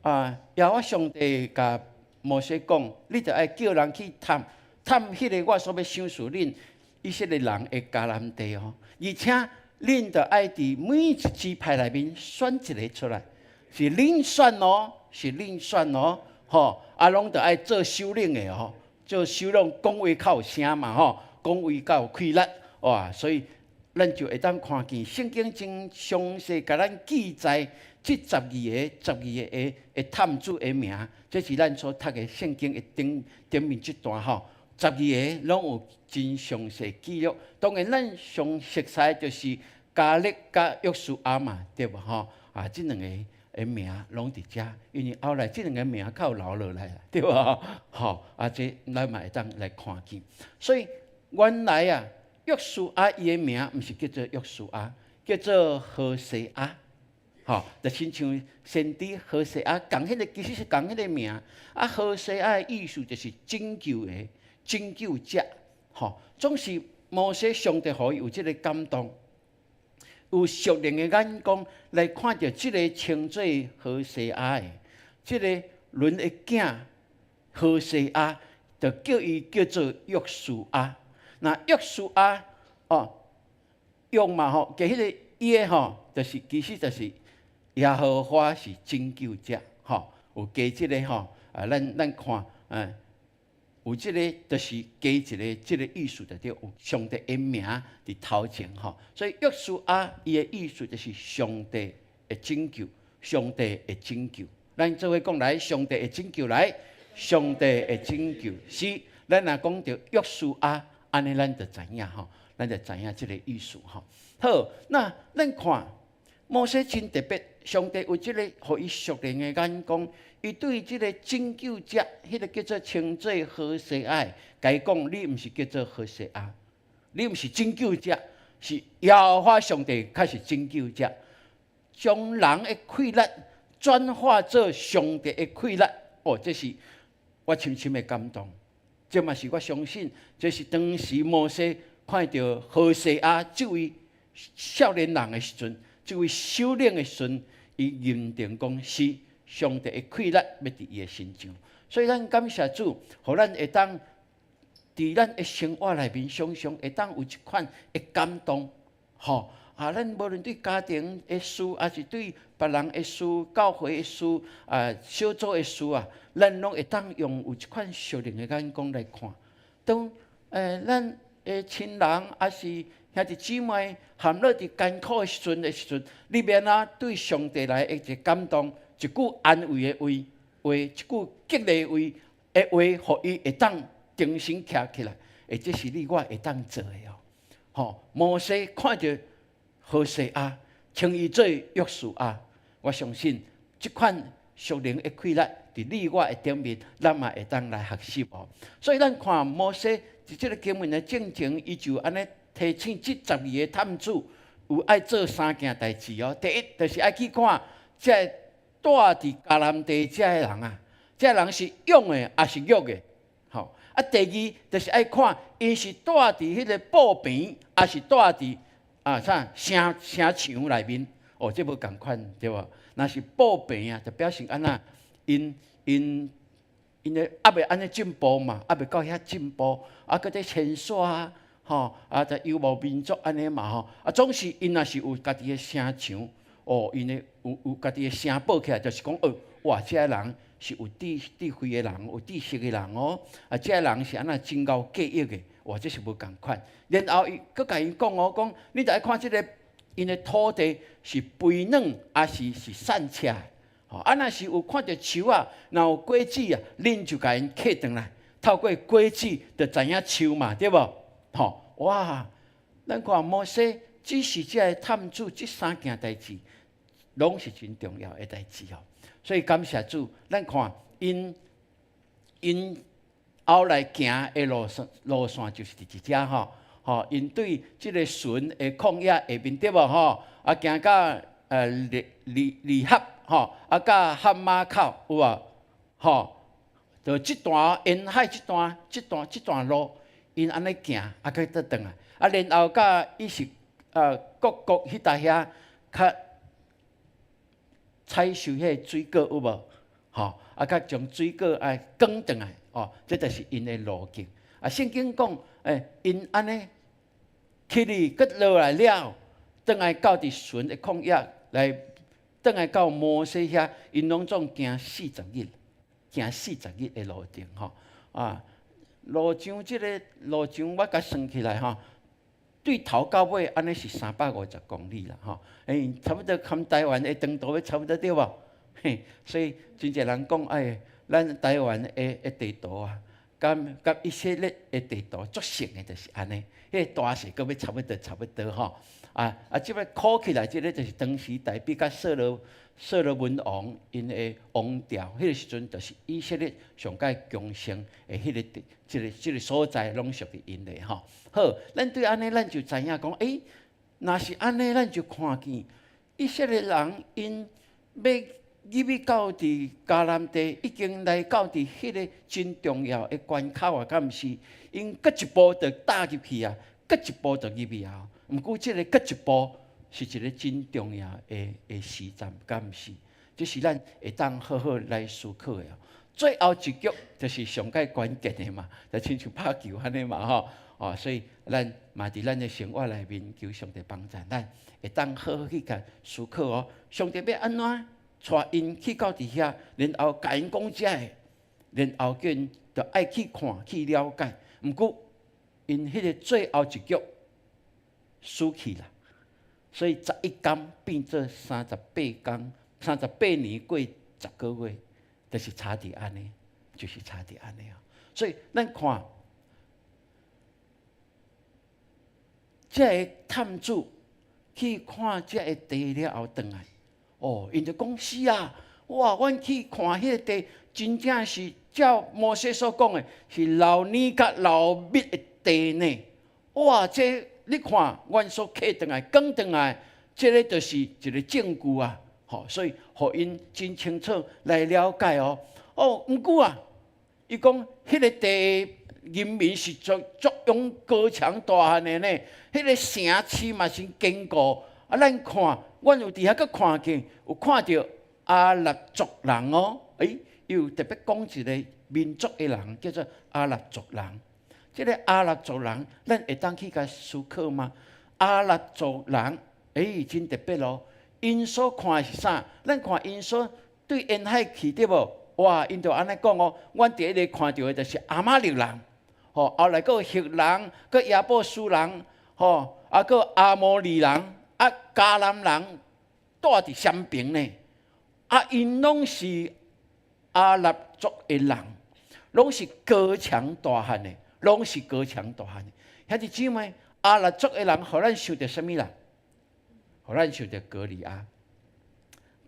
啊，耶和華上帝共摩西講，你著愛叫人去探探彼个我所欲賞賜恁以色列人的迦南地哦，而且恁著愛佇每一支派內面選一个出來，是恁選哦，是恁選哦，吼，啊，攏著愛做首領的吼，做首領講話較有聲嘛吼，講話較有氣力，哇，所以咱就會當看見聖經真詳細共咱記載這12個、12個的探子的名，這是咱所讀的聖經的頂頂面這段吼，十二個攏有真詳細記錄。當然，咱上熟悉就是迦勒佮約書亞嘛，對無吼？啊，這兩個的名攏佇遮，因為後來這兩個名較有留落來，對無？吼，啊，這咱嘛會當來看見。所以原來啊，約書亞伊的名毋是叫做約書亞，叫做何西阿。吼，就親像先知何西阿仝彼个，其實是仝彼个名。啊，何西阿的意思就是拯救的、拯救者。吼，總是摩西上帝予伊有這个感動，有屬靈的眼光來看著這个稱做何西阿的，這个嫩的囝何西阿，就叫伊叫做約書亞。那約書亞哦，約嘛吼，加彼个耶吼，就是其實就是耶和華是拯救者，吼，有加這个吼，啊，咱看，有這个就是加一个這个意思，就對，有上帝的名佇頭前吼，所以約書亞伊的意思就是上帝的拯救，上帝的拯救。咱做伙講來，上帝的拯救來，上帝的拯救是。咱若講著約書亞，按呢咱就知影吼，咱就知影這个意思吼。好，那咱看摩西真特別，上帝有這个予伊屬靈的眼光，伊對這个拯救者，彼个叫做稱做何西阿，共伊講，你毋是叫做何西阿，你毋是拯救者，是耶和華上帝才是拯救者，將人的氣力轉化做上帝的氣力。哦，這是我深深的感動，這嘛是我相信，這是當時摩西看著何西阿這位少年人的時陣，這位首領的時陣，伊認定講是上帝的氣力欲佇伊的身上，所以咱感謝主，予咱會當佇咱的生活內面，常常會當有這款的感動，吼。啊，咱無論對家庭的事，抑是對別人的事、教會的事、啊小組的事啊，咱攏會當用有這款屬靈的眼光來看。當咱的親人，抑是兄弟姊妹陷落佇艱苦的時陣，你欲按怎對上帝來的一個感動，一句安慰的話，一句激勵的話，予伊會當重新徛起來。這是你我會當做的哦。吼，摩西看著何西阿，稱伊做約書亞，我相信這款屬靈的氣力，佇你我的頂面，咱嘛會當來學習哦。所以咱看摩西佇這个經文的進前，伊就按呢提醒這十二个探子，有愛做三件代誌哦。第一，就是愛去看這个住佇迦南地這个人啊，這个人是勇的抑是弱的？吼。啊，第二就是愛看𪜶是住佇彼个布棚，抑是住佇啊啥城城牆內面？哦，這無仝款對無？若是布棚啊，就表示按怎？𪜶𪜶𪜶的猶未按呢進步嘛，猶未到遐進步，啊，閣咧遷徙啊，吼，啊，就遊牧民族按呢嘛吼，啊，總是𪜶若是有家己的城牆，哦，𪜶的有家己的城堡起來，就是講，哦，哇，這个人是有智慧的人，有知識的人哦，啊，這个人是按怎真𠢕教育的，哇，這是無仝款。然後伊閣共𪜶講哦，講你著愛看這个𪜶的土地是肥軟抑是瘦赤的，吼，啊，若是有看著樹仔，若有果子啊，恁就共𪜶客轉來，透過果子就知影樹嘛，對無？吼，哇！咱看摩西指示這个探子這三件代誌，攏是真重要的代誌哦。所以感謝主，咱看𪜶𪜶後來行的路線就是佇這遮吼，吼，𪜶對這个浔的曠野下面對無吼？啊，行到利利利合吼，啊，到哈馬口有無？吼，就這段沿海這段路，𪜶按呢行，啊，閣倒轉來，啊，然後到以色各國彼搭遐較採收彼个水果有無？吼，啊，閣將水果愛扛轉來，哦，這就是𪜶的路徑。啊，聖經講，𪜶按呢起去，閣落來了，轉來到佇浔的曠野來，轉來到摩西遐，𪜶攏總行四十日，行四十日的路程，吼。啊，路上這个路程我共算起來，吼，對頭到尾按呢是350公里啦，吼，差不多含台灣的長途差不多對無？嘿，所以真濟人講，哎，咱台灣的地圖啊，佮以色列的地圖足像的，就是按呢，彼个大細閣欲差不多差不多吼。啊啊，這擺考起來，這个就是當時大衛佮所羅門王𪜶的王朝，彼个時陣就是以色列上蓋強盛的彼个地，這个所在攏屬於𪜶的吼。好，咱對按呢，咱就知影講，欸，若是按呢，咱就看見以色列人𪜶欲入去到佇迦南地，已經來到佇彼个真重要的關口啊，敢毋是？𪜶閣一步就踏入去啊，閣一步就入去啊。毋過，這个閣一步是一个真重要的時站，敢毋是？這是咱會當好好來思考的。最後一局就是上蓋關鍵的嘛，就親像拍球按呢嘛吼。哦，所以咱嘛佇咱的生活內面求上帝幫助咱，會當好好去共思考哦。上帝欲按怎帶𪜶去到佇遐，然後共𪜶講這个，然後叫𪜶著愛去看去了解。毋過，𪜶彼个最後一局輸去啦，所以11工變做38工，38年過10個月，就是差佇按呢，就是差佇按呢哦。所以咱看，這个探子去看這个地了後，轉來，哦，𪜶就講是啊，哇，阮去看彼个地，真正是照摩西所講的，是流奶佮流蜜的地呢。哇，這你看，阮所客轉來、扛轉來，這个就是一个證據啊！吼，所以予𪜶真清楚來了解哦。哦，毋過啊，伊講彼个地人民是足足勇高強大漢的呢，彼个城市嘛真堅固。啊，咱看，阮有佇遐閣看見，有看著亞衲族人哦。欸，伊有特別講一个民族的人，叫做亞衲族人。這个亞衲族人，咱會當去共思考嗎？亞衲族人。欸，真特別咯！𪜶所看的是啥？咱看𪜶所對沿海去對無？哇！𪜶就按呢講哦，阮第一个看著的就是亞瑪力人，吼，後來閣有赫人，閣耶布斯人，吼，啊，閣亞摩利人，啊，迦南人，住佇雙爿呢。啊，𪜶攏是亞納族的人，攏是高強大漢的，攏是高強大漢的。兄弟姊妹，亞納族的人，予咱想著啥物人？予咱想著歌利亞。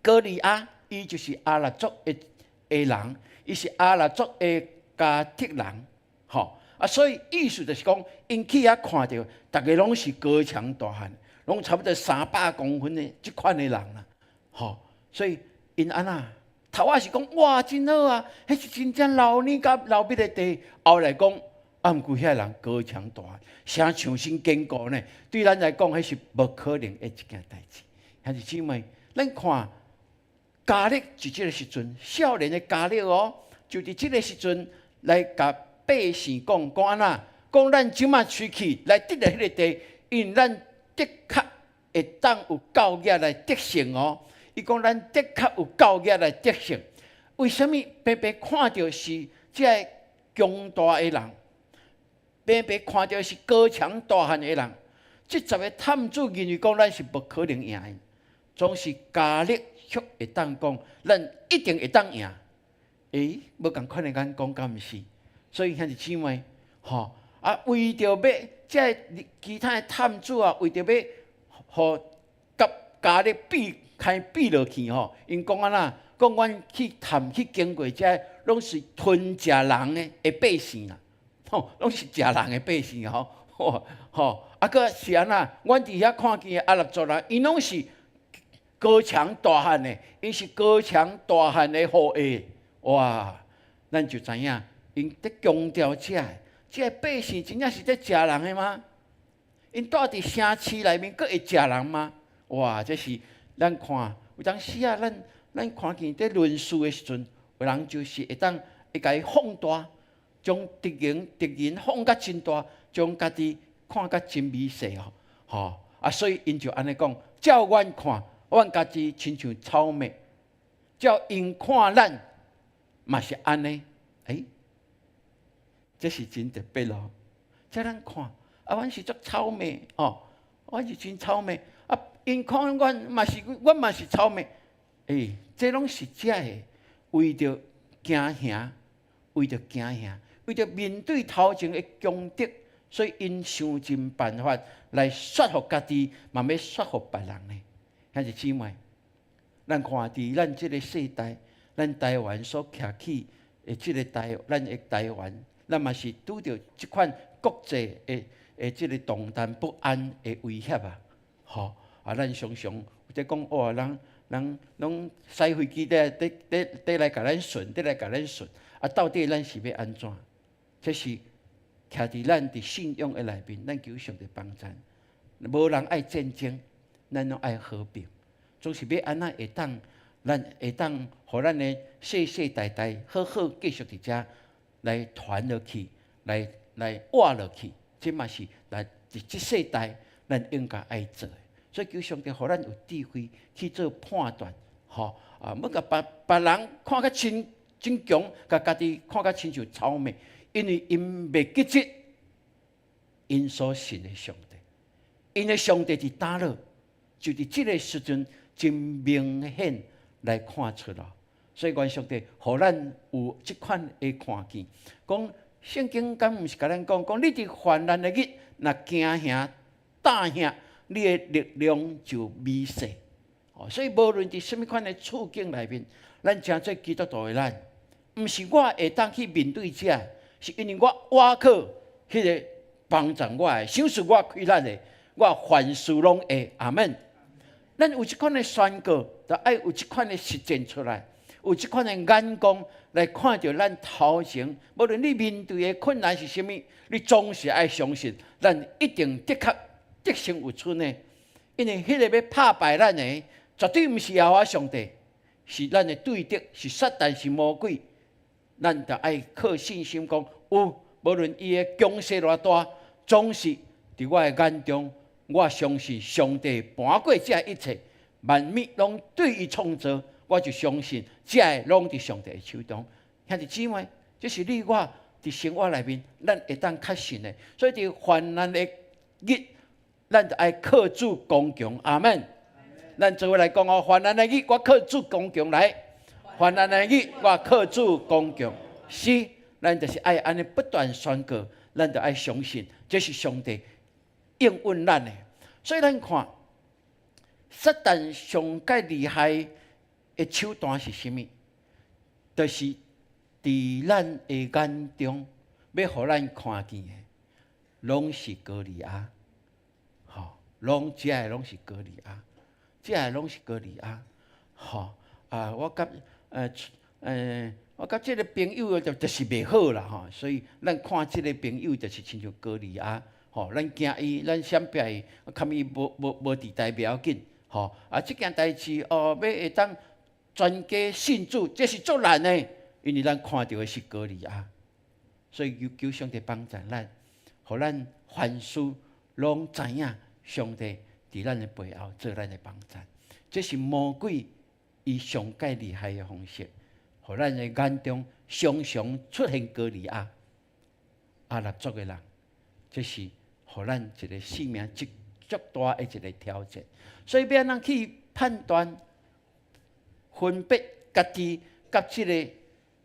歌利亞，伊就是亞納族的人，伊是亞納族的迦特人，吼啊，所以意思就是講，𪜶去遐看著，逐家攏是高強大漢，攏差不多300公分的這款的人啦，吼，所以𪜶按怎？頭仔是講哇，真好啊，彼是真正流奶佮流蜜的地。後來講，啊，毋過遐人高強大漢，城牆真堅固呢？對咱來講，彼是無可能的一件代誌。兄弟姊妹，咱看迦勒佇這个時陣，少年的迦勒哦，就佇這个時陣來共百姓講，講按怎？講咱這馬出去來得著彼个地，因為咱的確會當有夠額來得勝哦。伊講咱的確有夠額來得勝。為啥物白白看著是這个強大的人？白白看著是高強大漢的人？這十个探子認為講咱是無可能贏的，總是迦勒卻會當講，咱一定會當贏。欸，無仝款的眼光，敢毋是？所以兄弟姊妹，吼啊，為著欲這个其他的探子啊，為著欲予共迦勒比開比落去吼，𪜶講按怎？講阮去探去經過這攏是吞食人的百姓啦，吼，攏是食人的百姓吼，吼，啊，閣是按怎？阮佇遐看見的亞納族人，𪜶攏是高強大漢的，𪜶是高強大漢的後裔，哇！咱就知影，𪜶佇強調這个，這个百姓真正是咧食人的嗎？𪜶住佇城市內面，閣會食人嗎？哇！這是咱看有當時啊，咱看見佇論事的時陣，有人就是會當會共伊放大，將敵人放甲真大，將家己看甲真微細哦，吼啊！所以𪜶就按呢講，照阮看，阮家己親像草麥；照𪜶看咱，嘛是按呢。欸，這是真特別咯。照咱看，啊，阮是足草麥哦，阮是真草麥。啊，𪜶看阮嘛是，阮嘛是草麥。欸，這攏是這个為著驚嚇，為著驚嚇，為著面對頭前的強敵，所以𪜶想盡辦法來說服家己，嘛欲說服別人呢。兄弟姊妹，咱看佇咱這个世代，咱台灣所徛起的這个台，咱的台灣，咱嘛是拄著這款國際的這个動盪不安的威脅啊！吼啊，咱常常有咧講哇，人攏駛飛機佇來共咱巡，佇來共咱巡，啊，到底咱是欲按怎？這是徛佇咱佇信仰的內面，咱求上帝幫贊。無人愛戰爭，咱攏愛和平。總是欲按怎會當，咱會當予咱的世世代代好好繼續佇遮來傳落去，來活落去。這嘛是來佇這世代咱應該愛做的。所以求上帝予咱有智慧去做判斷，吼啊！莫共別人看甲真真強，共家己看甲親像草麥，因為𪜶袂記得𪜶所信的上帝，𪜶的上帝佇佗落，就佇這个時陣真明顯來看出咯。所以願上帝予咱有這款的看見，講聖經敢毋是共咱講，講你佇患難的日，若驚嚇、膽嚇，你的力量就微細。哦，所以無論佇啥物款的處境內面，咱成做基督徒的咱，毋是我會當去面對這，是因為我倚靠彼个幫助我的，賞賜我氣力的，我凡事攏會。阿門。咱有這款的宣告，就愛有這款的實踐出來，有這款的眼光來看著咱頭前，無論你面對的困難是啥物，你總是愛相信，咱一定的確得勝有剩的。因為彼个欲拍敗咱的，絕對毋是耶和華上帝，是咱的對敵，是撒旦，是魔鬼。咱就愛靠信心講，有無論伊的強勢偌大，總是佇我的眼中，我相信上帝盤過這一切，萬物攏對伊創造，我就相信這个攏佇上帝的手中。兄弟姊妹，這是你我佇生活內面，咱會當確信的。所以佇患難的日，咱就愛靠主剛強。阿門。咱做伙來講哦，患難的日，我靠主剛強來。患難的日，我靠主剛強。是，咱就是愛按呢不斷宣告，咱就愛相信，這是上帝應允咱的。所以咱看，撒旦上蓋厲害的手段是啥物？就是佇咱的眼中，欲予咱看見的，攏是歌利亞，吼，攏這个攏是歌利亞，這个攏是歌利亞，吼啊！我佮這个朋友就是袂好啦，吼，所以咱看這个朋友就是親像歌利亞，吼，咱驚伊，咱閃避伊，含伊無佇代袂要緊，吼，啊，這件代誌哦，欲會當全家信主，這是足難的，因為咱看著的是歌利亞，所以求求上帝幫助咱，予咱凡事攏知影上帝佇咱的背後做咱的幫贊，這是魔鬼伊上蓋厲害的方式，予咱的眼中常常出現歌利亞，亞蘭族的人，這是予咱一個生命足足大的一個挑戰。所以欲按怎去判斷、分別家己佮這个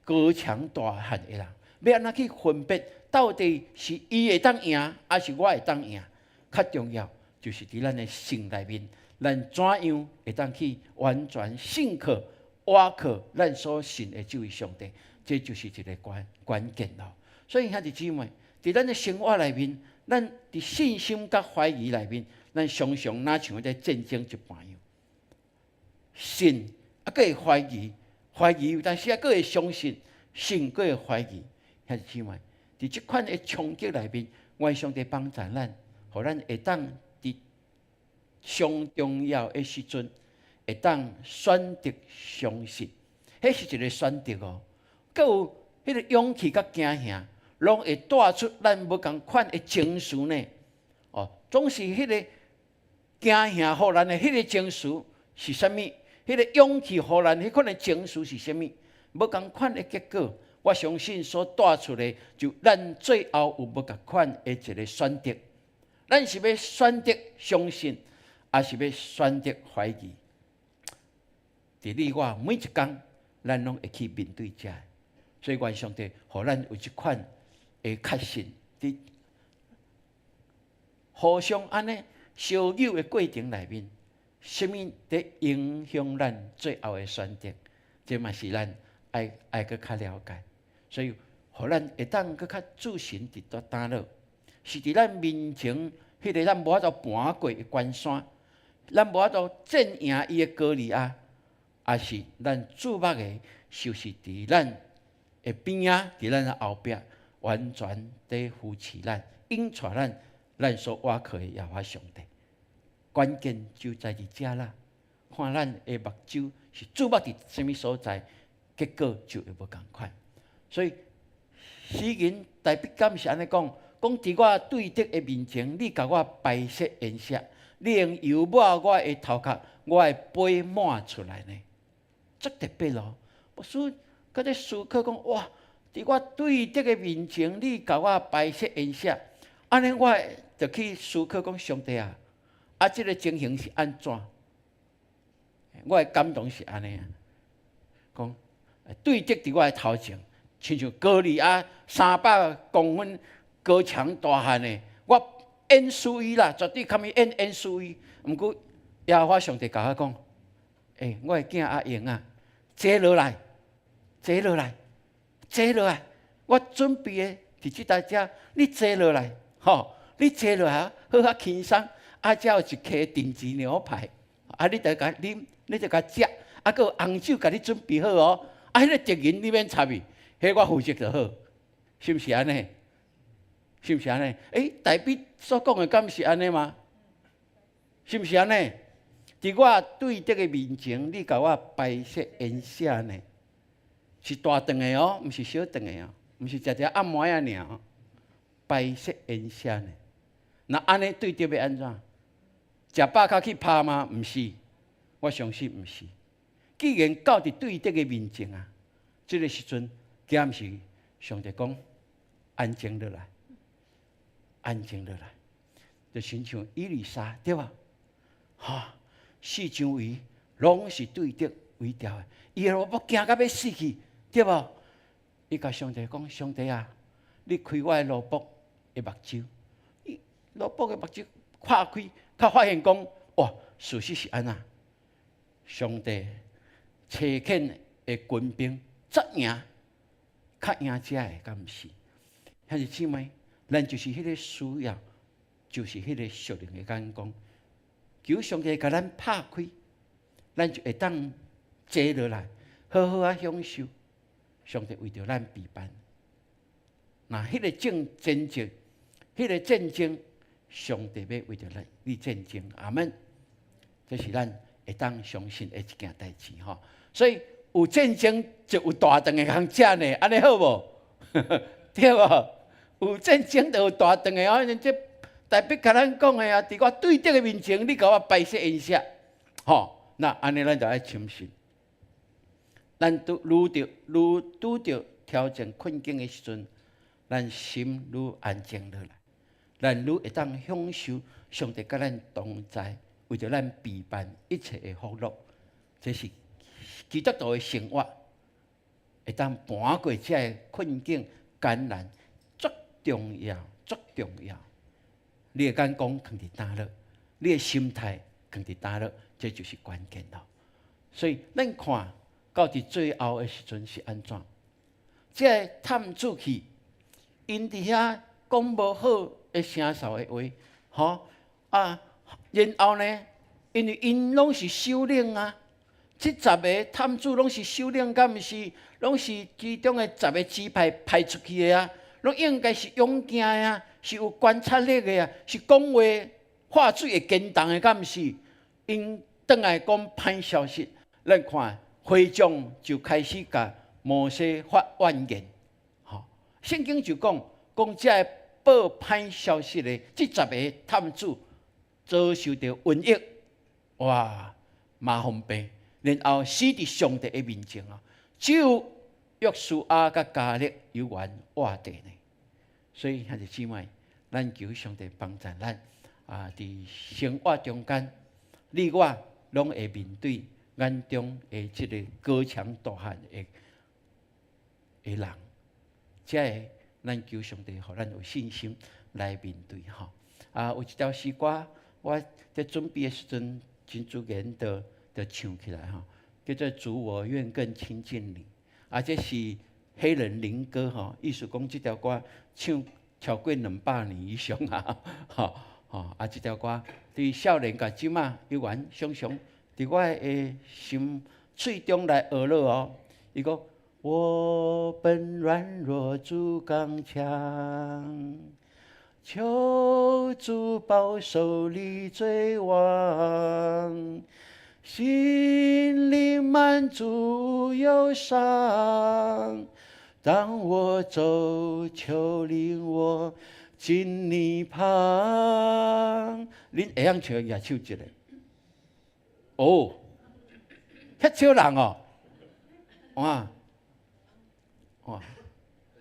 高牆大漢的人，欲按怎去分別到底是伊會當贏，抑是我會當贏？較重要就是佇咱的心內面，咱怎樣會當去完全信靠、倚靠咱所信的這位上帝，這就是一个關鍵咯。所以兄弟姊妹，佇咱的生活內面，咱佇信心佮懷疑內面，咱常常若像在戰爭一般樣。信啊，閣會懷疑，懷疑有當時啊，閣會相信，信閣會懷疑。兄弟姊妹，佇這款的衝擊內面，願上帝幫助咱，予咱會當佇上重要的時陣，會當選擇相信。彼是一个選擇哦。閣有彼个勇氣佮驚嚇，攏會帶出咱無仝款的情緒呢。哦，總是彼个驚嚇予咱的彼个情緒是啥物？彼个勇氣予咱彼款的情緒是啥物？無仝款的結果，我相信所帶出的，就咱最後有無仝款的一个選擇。咱是欲選擇相信，抑是欲選擇懷疑？佇你我每一工，咱攏會去面對這个。所以願上帝予咱有這款的確信，佇互相按呢相拗的過程內面，啥物佇影響咱最後的選擇？這嘛是咱愛閣較了解。所以，予咱會當閣較注神佇佗落，是佇咱面前彼个咱無法度盤過的關山，咱無法度戰贏伊的歌利亞，抑是咱注目的，就是佇咱的邊仔，佇咱的後壁，完全佇扶持咱、引帶咱，咱所倚靠的耶和華上帝。關鍵就在佇遮啦，看咱的目睭是注目佇啥物所在，結果就會無仝款。所以，詩人大衛敢是按呢講？講佇我對敵的面前，你共我擺設筵席，你用油抹我的頭殼，我的杯滿出來呢，足特別咯。牧師閣咧思考講，哇！佇我對敵的面前，你共我擺設筵席，按呢我就去思考講，上帝啊，啊，這个情形是按怎？我的感動是按呢啊，講對敵佇我的頭前，親像歌利亞300公分高強大漢的，我演輸伊啦，絕對堪伊演輸伊。毋過耶和華上帝共我講，欸，我的囝阿榮啊，坐落來，坐落來，坐落來，我準備的佇這台遮，你坐落來，吼，你坐落來好較輕鬆。啊，遮有一客定製牛排，啊，你著共啉，你著共食，啊，閣有紅酒共你準備好哦。啊，彼个敵人你免插伊，彼我負責就好，是毋是按呢？是毋是按呢？欸，大衛所講的敢毋是按呢嗎？是毋是按呢？佇我對敵的面前，你共我擺設筵席呢？是大頓的哦，毋是小頓的哦，毋是食食暗暝仔爾哦。擺設筵席呢？若按呢對敵欲按怎？食飽較去拍嗎？毋是，我相信毋是。既然到佇對敵的面前啊，這個時陣，敢毋是上帝講安靜落來，安靜落來，就親像以利沙對吧？哈，四周圍攏是對敵圍牢的，伊的奴僕驚甲欲死去，對無？伊共上帝講：上帝啊，你開我的奴僕的目睭，伊奴僕的目睭拍開，才發現講，哇，事實是按怎？上帝差遣的軍兵則贏，較贏遮的，敢毋是？兄弟姊妹，咱就是彼个需要，就是彼个屬靈的眼光。求上帝共咱拍開，咱就會當坐落來，好好仔享受上帝為著咱備辦。若彼个戰戰爭，彼个戰爭，上帝欲為著咱去戰爭。阿門。這是咱會當相信的一件代誌吼。所以有戰爭就有大頓的通食呢，按呢好無？對無？有戰爭就有大頓的哦。這代表共咱講的啊，佇我對敵的面前，你共我擺設筵席，吼。那按呢，咱就愛深信。咱拄遇著愈拄著挑戰困境的時陣，咱心愈安靜落來，咱愈會當享受上帝佮咱同在，為著咱備辦一切的福樂。這是基督徒的生活，會當跋過這个困境艱難，足重要，足重要。你的眼光囥佇佗落，你的心態囥佇佗落，這就是關鍵咯。所以咱看到佇最後的時陣是按怎？這个探子去，𪜶佇遐講無好的聲數的話，吼啊，然後呢，因為𪜶攏是首領啊，這十个探子攏是首領，敢毋是？攏是其中的十个支派派出去的啊，攏應該是勇健的啊，是有觀察力的啊，是講話話水會堅動的，敢毋是？𪜶轉來講歹消息，咱看會眾就開始共摩西發怨言，吼，聖經就講講這个報歹消息的這十个探子遭受著瘟疫，哇，麻風病，然後死佇上帝的面前啊！只有約書亞佮迦勒猶原活著呢。所以兄弟姊妹，咱求上帝幫助咱啊！佇生活中間，你我攏會面對眼中的這个高牆大漢的的人，這个咱求上帝予咱有信心來面對吼。啊，有一條詩歌，我佇準備的時陣，真自然就就唱起來吼，叫做《主我願更親近你》。啊，這是黑人靈歌吼，意思講這條歌唱超過200年以上啊，吼吼啊！這條歌佇少年到這馬猶原常常佇我的心喙中來學落哦。伊講：我本軟弱，主剛強，求主保守離罪網，心靈滿足憂傷。當我走，求領我近你旁。恁會曉唱舉手一下？哦，遐少人哦，哇哇，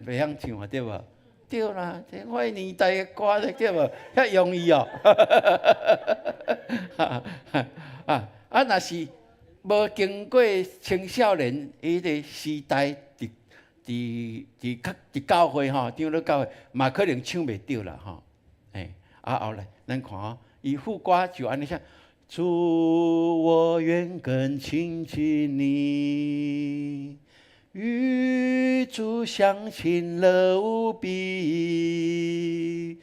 袂曉唱啊，對無？對啦，這我年代的歌對無？遐容易哦。啊啊，若是無經過青少年彼个時代，佇佇佇較佇教會吼，長老教會嘛可能唱袂著啦吼。欸，啊後來咱看哦，伊副歌就按呢寫：主我願更親近你，與主相親樂無比，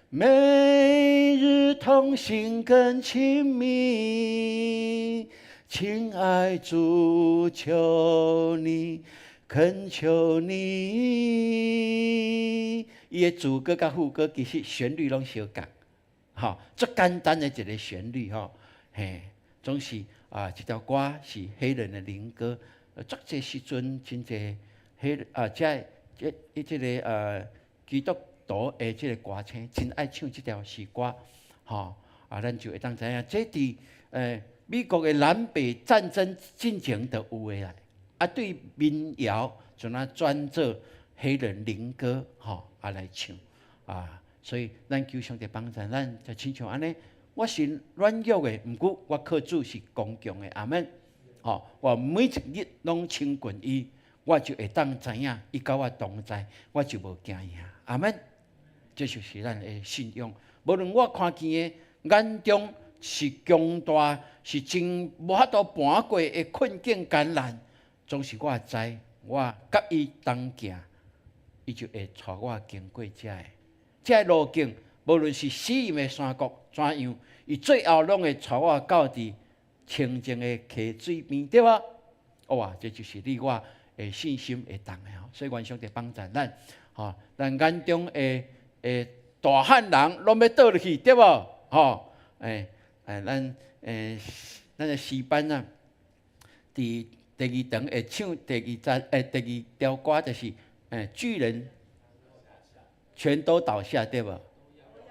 每日同行更親密，親愛主求你，懇求你。伊的主歌佮副歌其實旋律攏相仝，吼，足簡單的一个旋律吼，嘿，總是啊，這條歌是黑人的靈歌，足濟時陣真濟黑啊，這這伊這個基督徒的這个歌星真愛唱這條詩歌，吼。啊，咱就會當知影，這佇美國的南北戰爭進前就有的啦。啊，對民謠像若轉做黑人靈歌，吼啊來唱啊，所以咱求上帝幫助咱，就親像按呢，我是軟弱的，毋過我靠主是剛強的，阿們。吼，我每一日攏親近伊，我就會當知影伊佮我同在，我就無驚嚇，阿們。這就是咱的信仰。無論我看見的眼中是強大，是真無法度盤過的困境艱難，總是我知，我佮伊同行，伊就會帶我經過這个這个路徑。無論是死蔭的山谷怎樣，伊最後攏會帶我到佇清靜的溪水邊，對無？哇，這就是你我的信心會當的吼。所以願上帝幫助咱，吼，咱眼中的的大漢人攏欲倒落去，對無？吼，欸欸，咱欸，咱的詩班啊，佇第二場會唱第二節，欸，第二條歌就是欸，巨人全都倒下，對無？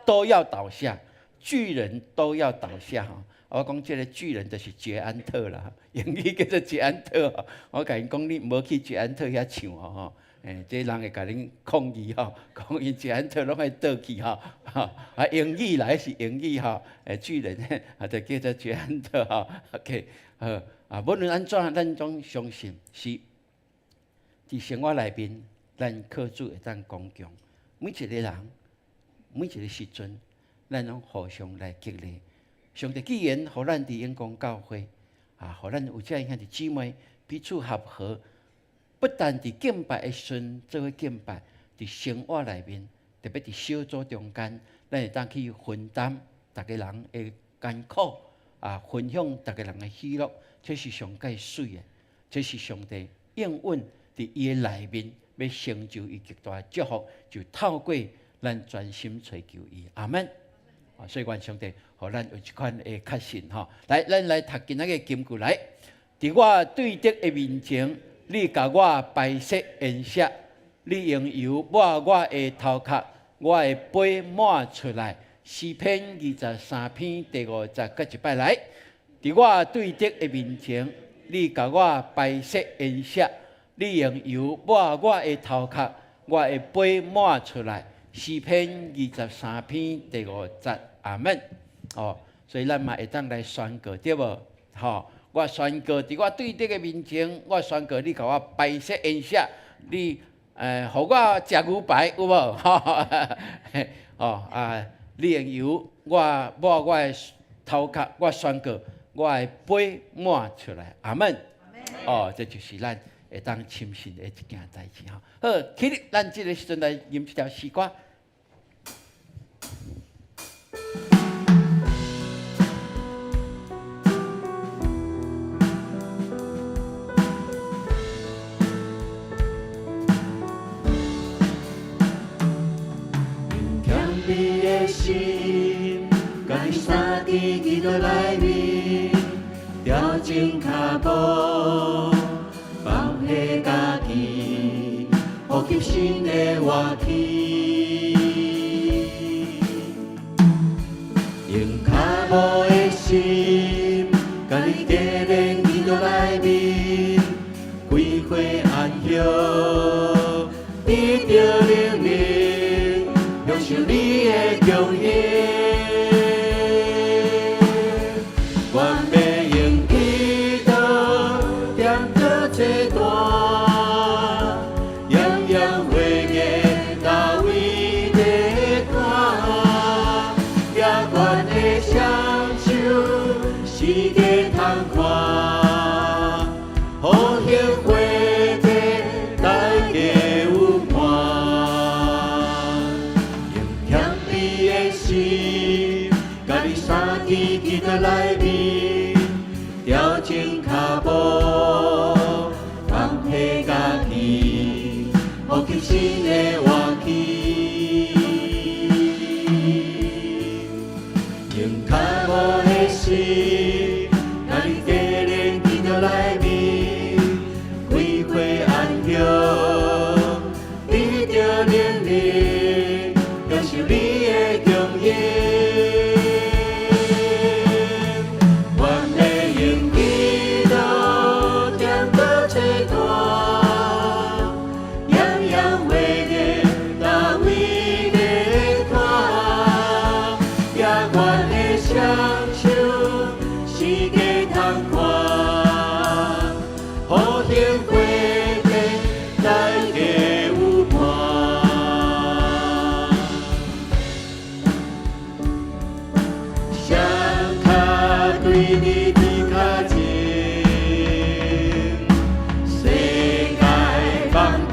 都要倒下，巨人都要倒下吼。我講這个巨人就是捷安特啦，英語叫做捷安特。我共𪜶講，你毋好去捷安特遐唱哦吼，欸，這人會共恁抗議吼，講𪜶捷安特攏愛倒去吼，啊，英語來是英語吼，欸，巨人啊，就叫做捷安特吼。OK，好啊，無論按怎，咱總相信是佇生活內面，咱靠主會當剛強。每一个人，每一个時陣，咱攏互相來激勵。上帝既然予咱佇永光教會，啊，予咱有這樣兄弟姊妹彼此合和，不但佇敬拜的時陣做伙敬拜，佇生活內面，特別佇小組中間，咱會當去分擔逐个人的艱苦，啊，分享逐个人的喜樂，這是上蓋媠的，這是上帝應允佇伊的內面，欲成就伊極大的祝福，就透過咱專心揣求伊。阿們。啊，所以願上帝，予咱有這款的確信吼。來，咱來讀今仔日的金句來。佇我對敵的面前，你共我擺設筵席，你用油抹我的頭殼，我的杯滿出來。詩篇23篇第5節，閣一擺來。佇我對敵的面前，你共我擺設筵席，你用油抹我的頭殼，我的杯滿出來。詩篇23篇第5節，阿們。哦，所以咱嘛會當來宣告，對無？吼，我宣告佇我對敵的面前，我宣告你共我擺設筵席，你予我食牛排有無？吼啊，你用油我抹我的頭殼，我宣告我的杯滿出來，阿們。哦，這就是咱會當深信的一件代誌吼。好，起立，咱這个時陣來吟這條詩歌。用謙卑的心，共你相佇基督內面，調整跤步，放下家己，呼吸新的活氣。用跤步的心，共你低連基督內面，歸回安息，得著能力，享受你的供應。我欲用祈禱點做祭壇，炎炎火熱大衛的歌，举懸的雙手，世界通看，予興火祭大家有伴。用謙卑的心，共你相佇基督內面，調整跤步，放下家己，呼吸新的活氣。用跤步的心，共你低連基督內面，歸回安息，得著能力，享受你的供應。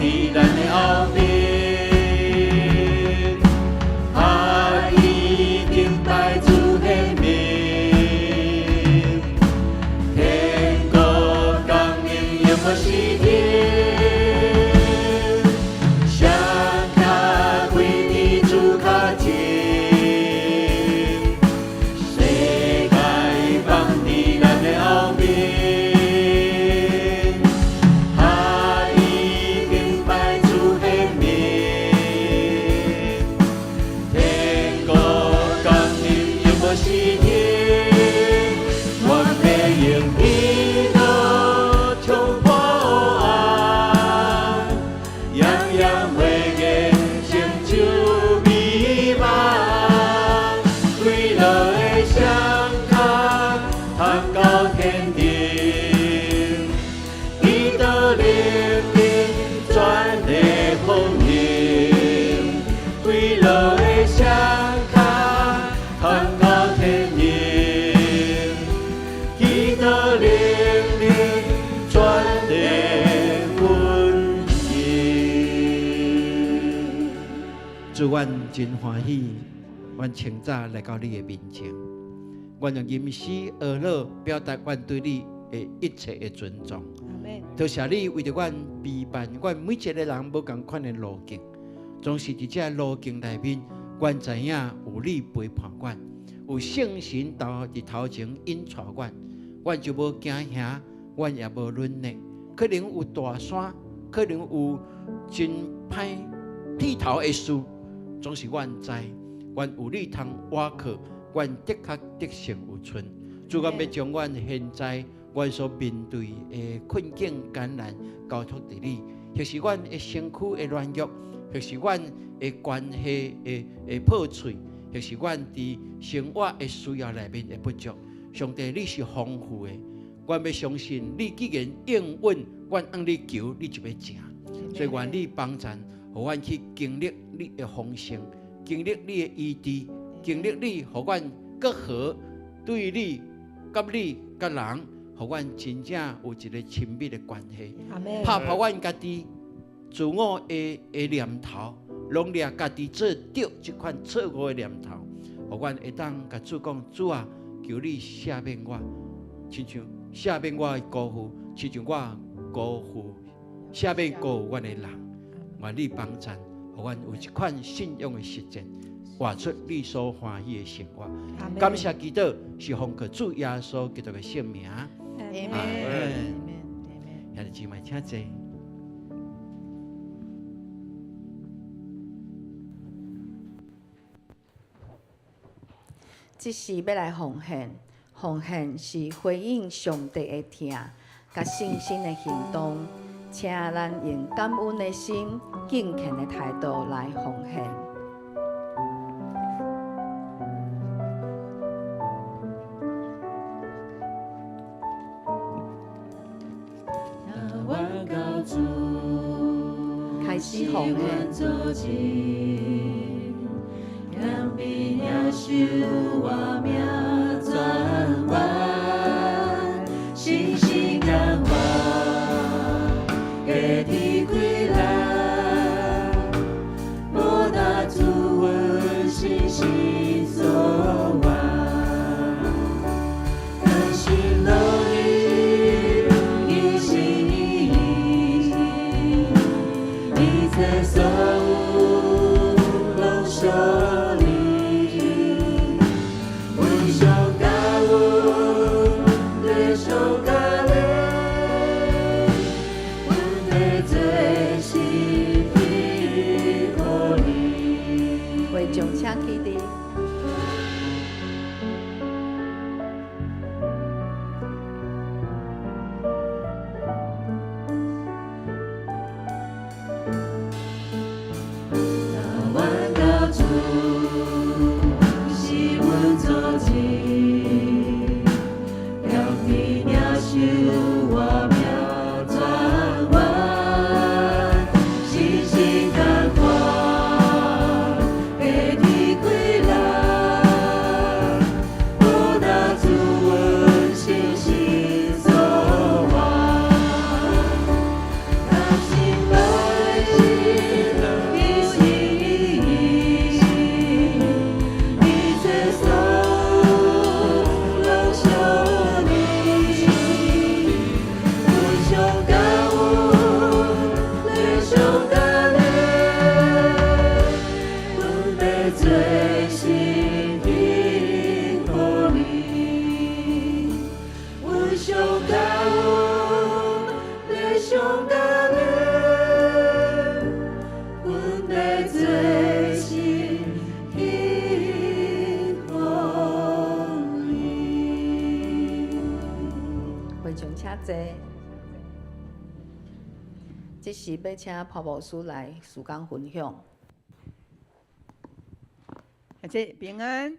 佇咱的後面，啊，已經拜主顯明，天國降臨永無時停，雙跤跪佇主跤前，世界放佇咱的後面，啊，已經拜主顯明，天國降臨永無時停，阮欲用祈禱衝破黑暗，樣樣火焰成就美夢，喜樂的雙跤通到天頂，基督靈靈全的豐盈，喜樂的雙跤通到天頂，基督靈靈全的豐盈。主，阮真歡喜，阮清早來到你的面前，阮用吟詩歌樂表達阮對你的一切的尊重。多謝你為著阮備辦，阮每一個人無仝款的路徑，總是佇這路徑內面，阮知影有你陪伴阮，有聖神佇頭前引帶阮，阮就無驚嚇，阮也無軟弱。可能有大山，可能有真歹剃頭的事，總是阮知，阮有你通倚靠，阮的確得勝有剩。主，阮欲將阮現在阮所面對的困境艱難交託佇你，或是阮的身軀的軟弱，或是阮的關係的破碎，或是阮佇生活的需要內面的不足。上帝，你是豐富的，阮欲相信你既然應允，阮向你求，你就欲成。所以願你幫贊，予阮去經歷你的豐盛，經歷你的醫治，經歷你，予阮閣好對你、佮你、佮人，予阮真正有一個親密的關係。拍破阮家己自我的念頭，攏掠家己做對這款錯誤的念頭，予阮會當共主講：主啊，求你赦免我，親像赦免我的辜負，親像我辜負赦免辜負阮的人。願你幫贊，予阮有一款信仰的實踐，活出你所歡喜的生活。感謝基督，是奉靠主耶穌基督的聖名。阿門。兄弟姊妹，請坐。這時欲來奉獻，奉獻是回應上帝的疼，佮信心的行動。請咱用感恩的心、敬虔的態度來奉獻。開始奉獻。 一切所有攏屬你，阮坐。這時欲請潘牧師來事工分享。這平安，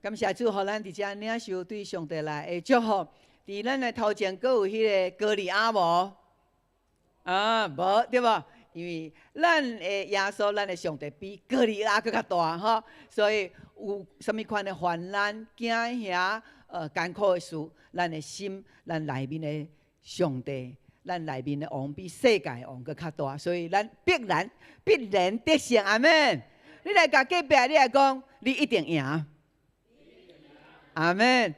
感謝主，予咱佇遮領受對上帝來的祝福。佇咱的頭前，閣有彼個歌利亞無？啊，無對無？因為咱的耶穌，咱的上帝比歌利亞閣較大吼，所以有啥物款的患難、驚嚇、艱苦的事，咱的心，咱內面的上帝，咱內面的王比世界的王閣較大，所以咱必然必然得勝。阿們。你來共隔壁，你來講，你一定贏。阿們。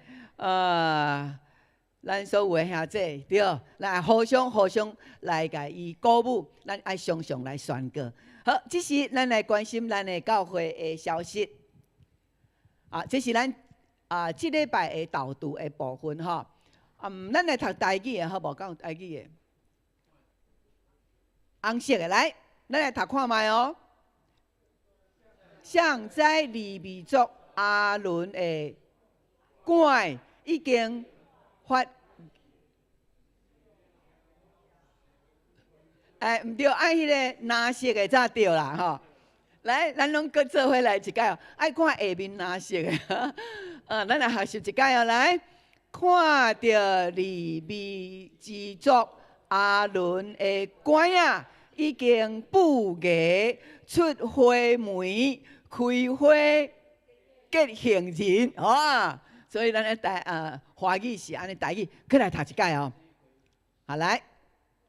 咱所有的兄弟，對，來互相互相來共伊鼓舞，咱愛常常來宣告。好，這時咱來關心咱的教會的消息。啊，這是咱啊，這禮拜的導讀的部分吼。嗯，咱來讀台語的好無？敢有台語的？紅色的來，咱來讀看覓哦。誰知利未族亞倫的稈已經發，哎，毋對，愛彼個藍色的才對啦吼。來，咱攏閣做伙來一擺哦，愛看下面藍色的。啊，咱來學習一擺哦，來，看著利未支族亞倫的稈仔已經布芽出花梅，開花結杏仁，啊！所以咱咧台啊華語是按呢台語，閣來讀一擺哦。好來，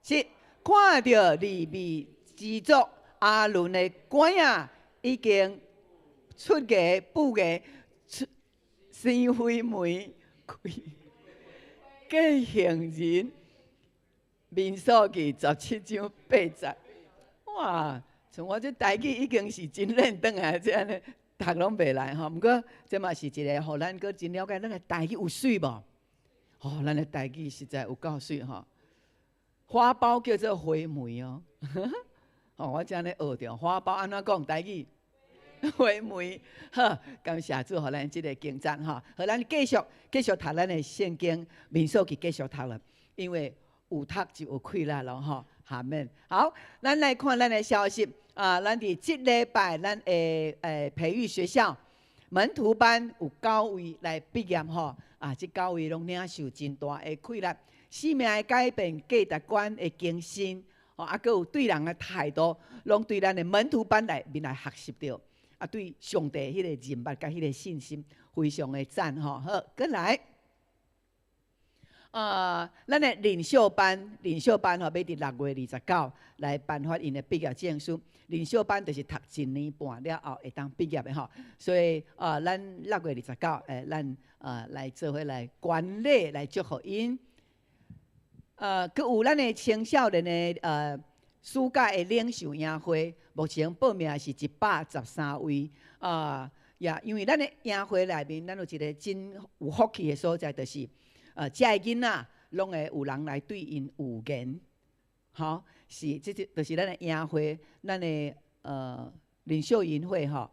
是看著利未支族亞倫的稈仔已經出芽布芽出生花梅，開結杏仁。民數記17章8節，哇！像我這台語已經是真練轉來，這按呢讀攏袂來吼。毋過這嘛是一個，予咱閣真了解咱的台語有媠無？哦，咱的台語實在有夠媠吼。花苞叫做花梅哦，哦，我這按呢學著花苞按怎講台語？花梅，好，感謝主，予咱這个經節吼，予咱繼續繼續讀咱的聖經，民數記繼續讀了，因為有讀就有氣力咯吼。阿們。好，咱來看咱的消息啊，咱佇這禮拜咱的培育學校門徒班有九位來畢業吼，啊，這九位攏領受真大的氣力，生命的改變、價值觀的更新，吼，啊，閣有對人的態度，攏對咱的門徒班內面來學習著，啊，對上帝彼個認捌佮彼個信心，非常的讚吼。好，閣來。啊，咱的領袖班，領袖班吼，欲佇6月29來頒發𪜶的畢業證書。領袖班就是讀一年半了後會當畢業的吼，所以啊，咱六月二十九，咱啊來做伙來觀禮來祝福𪜶。閣有咱的青少年的暑假的領袖營會，目前報名是113位啊，也因為咱的營會內面，咱有一个真有福氣的所在，就是，遮的囡仔攏會有人來對𪜶預言，吼，是，這就就是咱的營會，咱的領袖營會吼，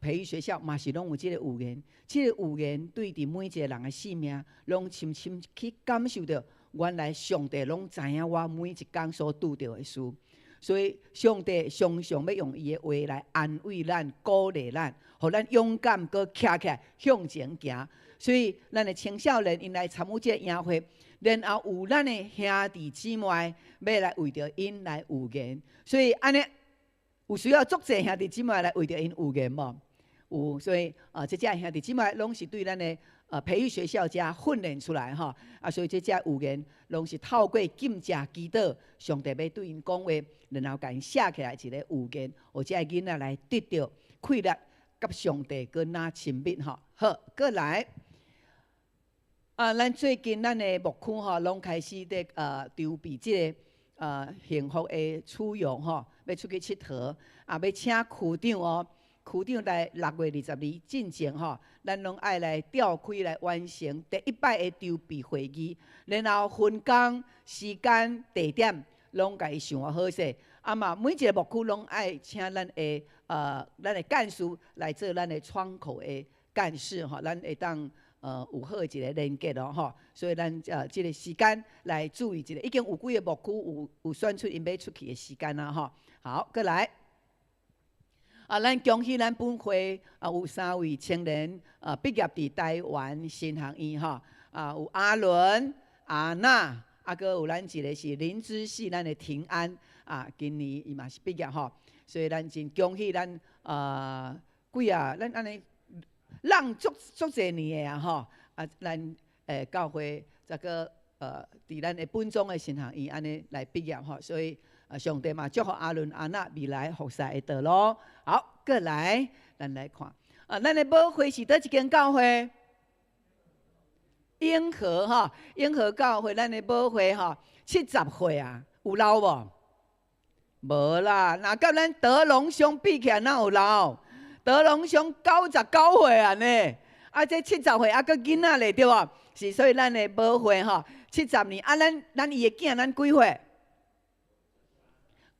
培育學校嘛是攏有這个預言，這个預言對佇每一个人的生命，攏深深去感受著，原來上帝攏知影我每一工所拄著的事，所以上帝常常欲用伊的話來安慰咱、鼓勵咱，予咱勇敢閣徛起來向前行。所以，咱的青少年𪜶來參與這个營會，然後有咱的兄弟姊妹欲來為著𪜶來預言。所以，按呢有需要足濟兄弟姊妹來為著𪜶預言無？有，所以啊，這遮兄弟姊妹攏是對咱的培育學校遮訓練出來吼，啊，所以這遮預言攏是透過禁食祈禱，上帝欲對𪜶講話，然後共𪜶寫起來一个預言，予這个囡仔來得著氣力，佮上帝閣若親密吼。好，閣來。啊，咱最近咱的牧區吼，攏開始佇籌備這个幸福的出遊吼，欲出去𨑨迌，啊，欲請區長哦，區長來6月22進前吼，咱攏愛來召開來完成第一擺的籌備會議，然後分工、時間、地點，攏共伊想好勢。啊嘛，每一个牧區攏愛請咱的幹事來做咱的窗口的幹事吼，咱會當。有好的一个連結哦吼，所以咱這个時間來注意一下，已經有幾个牧區有選出𪜶欲出去的時間啦吼。好，閣來。啊，咱恭喜咱本會啊，有三位青年啊畢業佇台灣神學院吼，啊有阿倫、阿娜，啊閣有咱一个是林之璽，咱的平安啊，今年伊嘛是畢業吼，所以咱真恭喜咱啊幾啊，咱按呢讓足足濟年的啊吼，啊咱教會這個佇咱的本宗的神學院按呢來畢業吼，所以啊上帝嘛祝福阿倫、阿娜未來服侍的道路。好，閣來，咱來看啊，咱的母會是佗一間教會？永和吼，永和教會，咱的母會吼，70歲啊，有老無？無啦，若佮咱德龍兄比起來，哪有老？德龍兄99歲啊呢，啊這70歲啊閣囡仔咧對無？是所以咱的母會吼，70年啊，咱伊的囝咱幾歲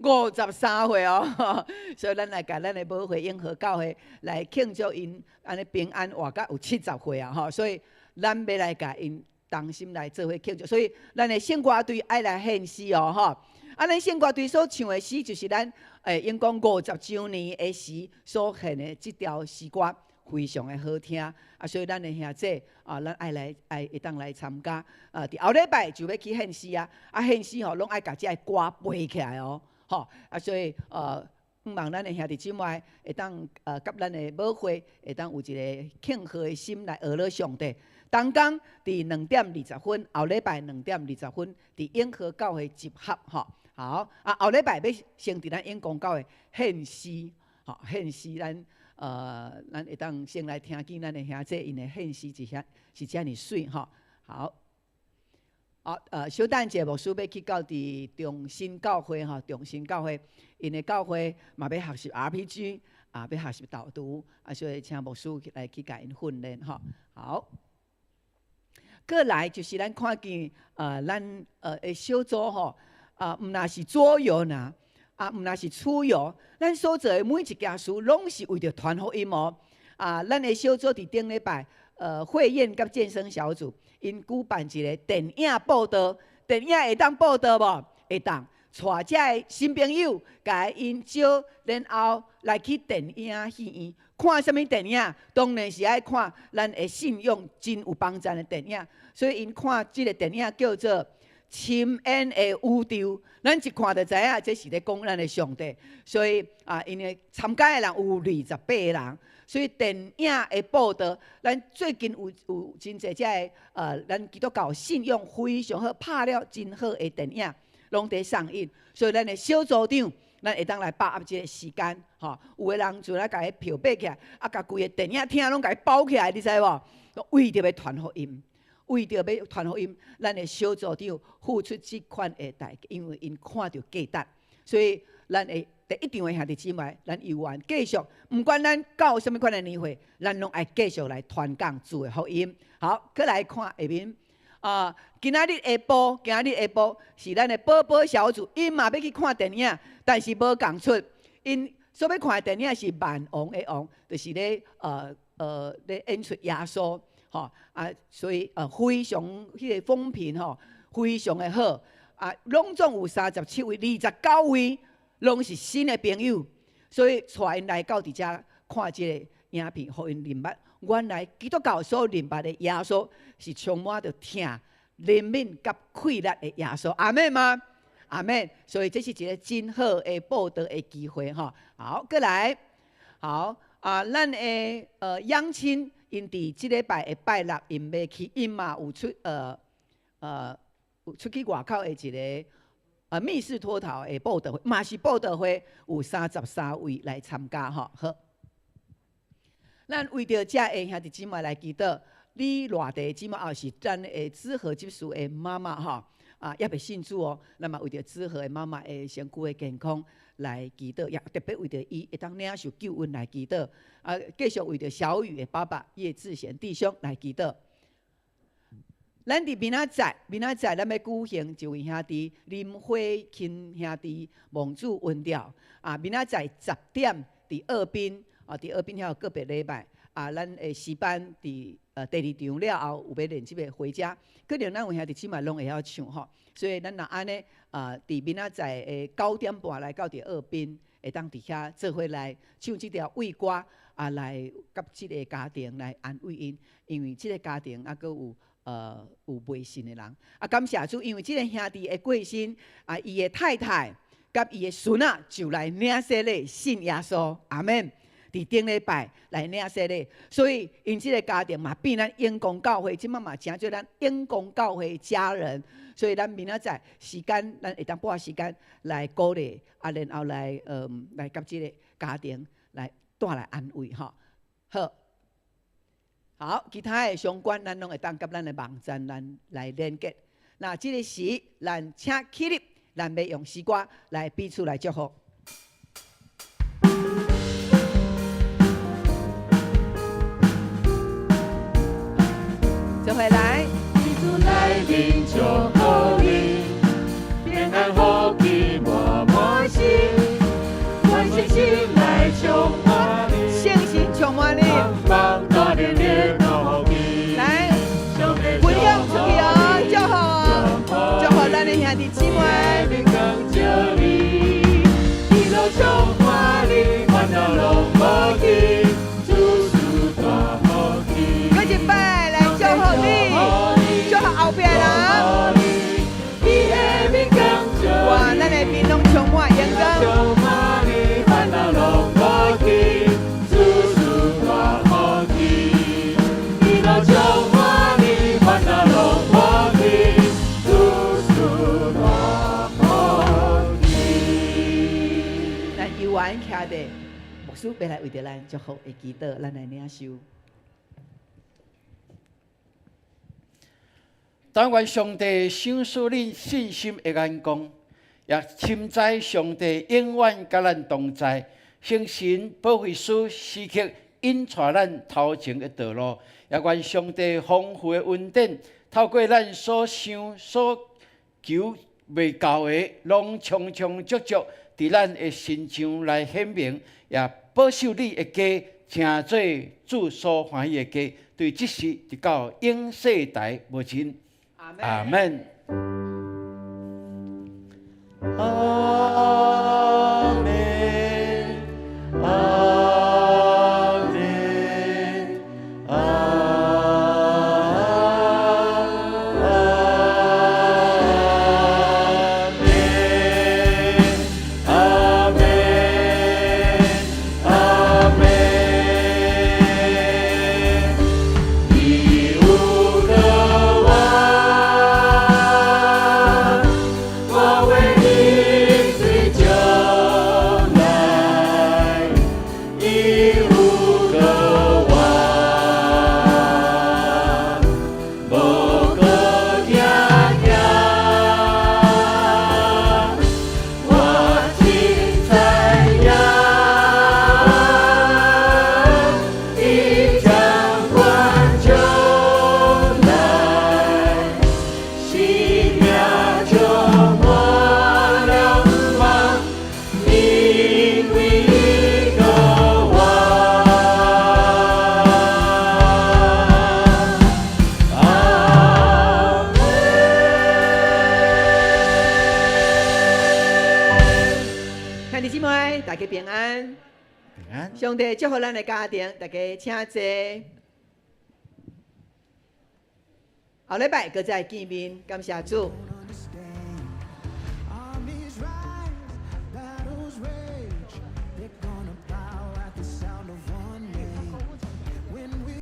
？53歲哦，所以咱來共咱的母會永和教會來慶祝𪜶按呢平安活甲有七十歲啊吼，所以咱欲來共𪜶同心來做伙慶祝，所以咱的聖歌隊愛來獻詩哦吼。啊，咱聖歌隊所唱的詩就是咱應講50週年的時所獻的這條詩歌，非常的好聽啊！所以咱的兄弟啊，咱愛來愛會當來參加啊！佇後禮拜就欲去獻詩啊！啊，獻詩吼，攏愛共這个歌背起來哦，吼啊！所以向望咱的兄弟姊妹會當佮咱的母會會當有一個慶賀的心來學了上帝。同工佇2點20分，後禮拜2點20分，佇永和教會集合吼。好啊，後禮拜欲先佇咱永光教會獻詩，吼獻詩咱會當先來聽見咱的兄弟𪜶的獻詩是遐是遮爾媠吼。好，好小等者牧師欲去到佇中心教會吼，中心教會𪜶的教會嘛欲學習 RPG 啊，欲學習導讀啊，所以請牧師來去共𪜶訓練吼。好。閣來就是咱看見咱的小組吼，啊，毋若是桌遊爾，啊，毋若是出遊，咱所做的每一件事，攏是為著傳福音哦。啊，咱的小組佇頂禮拜，會宴佮健身小組，𪜶舉辦一个電影報道，電影會當報道無？會當，帶遮的新朋友，共𪜶招，然後來去電影戲院看啥物電影？當然是愛看咱的信仰真有幫贊的電影。所以𪜶看這个電影叫做《深淵的宇宙》，咱一看就知影，這是咧講咱的上帝。所以啊，𪜶的參加的人有28個人。所以電影的報道，咱最近有真濟遮个咱基督教信仰非常好，拍了真好的電影，攏佇上映。所以咱的小組長，咱會當來把握這个時間，吼。有的人就來共彼票買起來，啊，共規个電影廳攏共伊包起來，你知無？為著欲傳福音，為著欲傳福音，咱的小組長付出這款的代價，因為𪜶看著價值，所以咱會第一場的兄弟姊妹，咱猶原繼續，毋管咱到啥物款的年歲，咱攏愛繼續來傳講主的福音。好，閣來看下面啊，今仔日下晡是咱的寶寶小組，𪜶嘛欲去看電影，但是無仝出，𪜶所欲看的電影是《萬王的王》，就是咧演出耶穌，吼啊，所以非常彼个風評吼，非常的好啊，攏總有37位，29位攏是新的朋友，所以帶𪜶來到佇遮看這个影片，予𪜶認捌，原來基督教所認捌的耶穌是充滿著疼、憐憫佮氣力的耶穌，阿們嗎？阿們。所以這是一个真好的報道的機會吼。好，閣來，好啊，咱的養親，𪜶佇這禮拜的拜六，𪜶欲去，𪜶嘛有出去外口的一个密室脫逃的報道會，嘛是報道會，有33位來參加吼。好，咱為著遮个兄弟姊妹來祈禱，李偌地姊妹也是咱的知和執事的媽媽吼，啊，猶未信主哦。咱嘛為著知和的媽媽的身軀的健康來祈禱，也特別為著伊會當領受救恩來祈禱。啊，繼續為著小雨的爸爸葉志賢弟兄來祈禱。咱佇明仔載，明仔載咱欲舉行一位兄弟林輝钦兄弟蒙主恩召。啊，明仔載10點佇澳濱，啊，佇澳濱遐有個別禮拜。啊，咱的詩班佇第二場了後有欲練這个回家，可能咱有兄弟姊妹攏會曉唱吼，所以咱若按呢佇明仔載的9點半來到佇澳濱，會當佇遐做伙來唱這條慰歌啊，來佮這个家庭來安慰𪜶，因為這个家庭猶閣有袂信的人啊，感謝主，因為這个兄弟的過身啊，伊的太太佮伊的孫仔就來領洗禮信耶穌，阿們。佇頂禮拜來領洗禮，所以𪜶這个家庭嘛變咱永光教會，這擺嘛成做咱永光教會家人，所以咱明仔載時間，咱會當撥時間來鼓勵啊，然後來佮這个家庭來帶來安慰吼。好，好，其他的相關，咱攏會當佮咱的網站咱來連結。那這个時，咱請起立，咱欲用詩歌來彼此來祝福。做伙來。主來臨祝福你，平安福氣滿滿心，願聖神來充滿你，聖神充滿你，幫大能的福氣，來分享出去哦，祝福，祝福咱的兄弟姊妹。一路充滿你，煩惱攏無去，諸事大福氣。閣一擺來祝福你，祝福後壁人。哇，咱的面攏充滿榮光。充滿你，煩惱攏無去，諸事大福氣。一路充滿你，煩惱攏無去，諸事大福氣。咱猶原徛佇牧師欲來為著咱祝福的祈禱，咱來領受。但願上帝賞賜恁信心的眼光，也深知上帝永遠佮咱同在。聖神保惠師時刻引帶咱頭前的道路，也願上帝豐富的恩典，透過咱所想所求袂到的，攏充充足足佇咱的身上來顯明，也保守你的家，成做主所歡喜的家，對這時直到永世代無盡。阿門。阿門，阿門，阿門，阿門，阿門。你有渴望，我為你水就來，你有渴望，無閣驚驚，我真知影，伊掌管將來，生命充滿了盼望，因為伊渴望。阿門。兄弟姊妹，大家平安。平安。上帝祝福咱的家庭，大家請坐。後禮拜閣再見面，感謝主。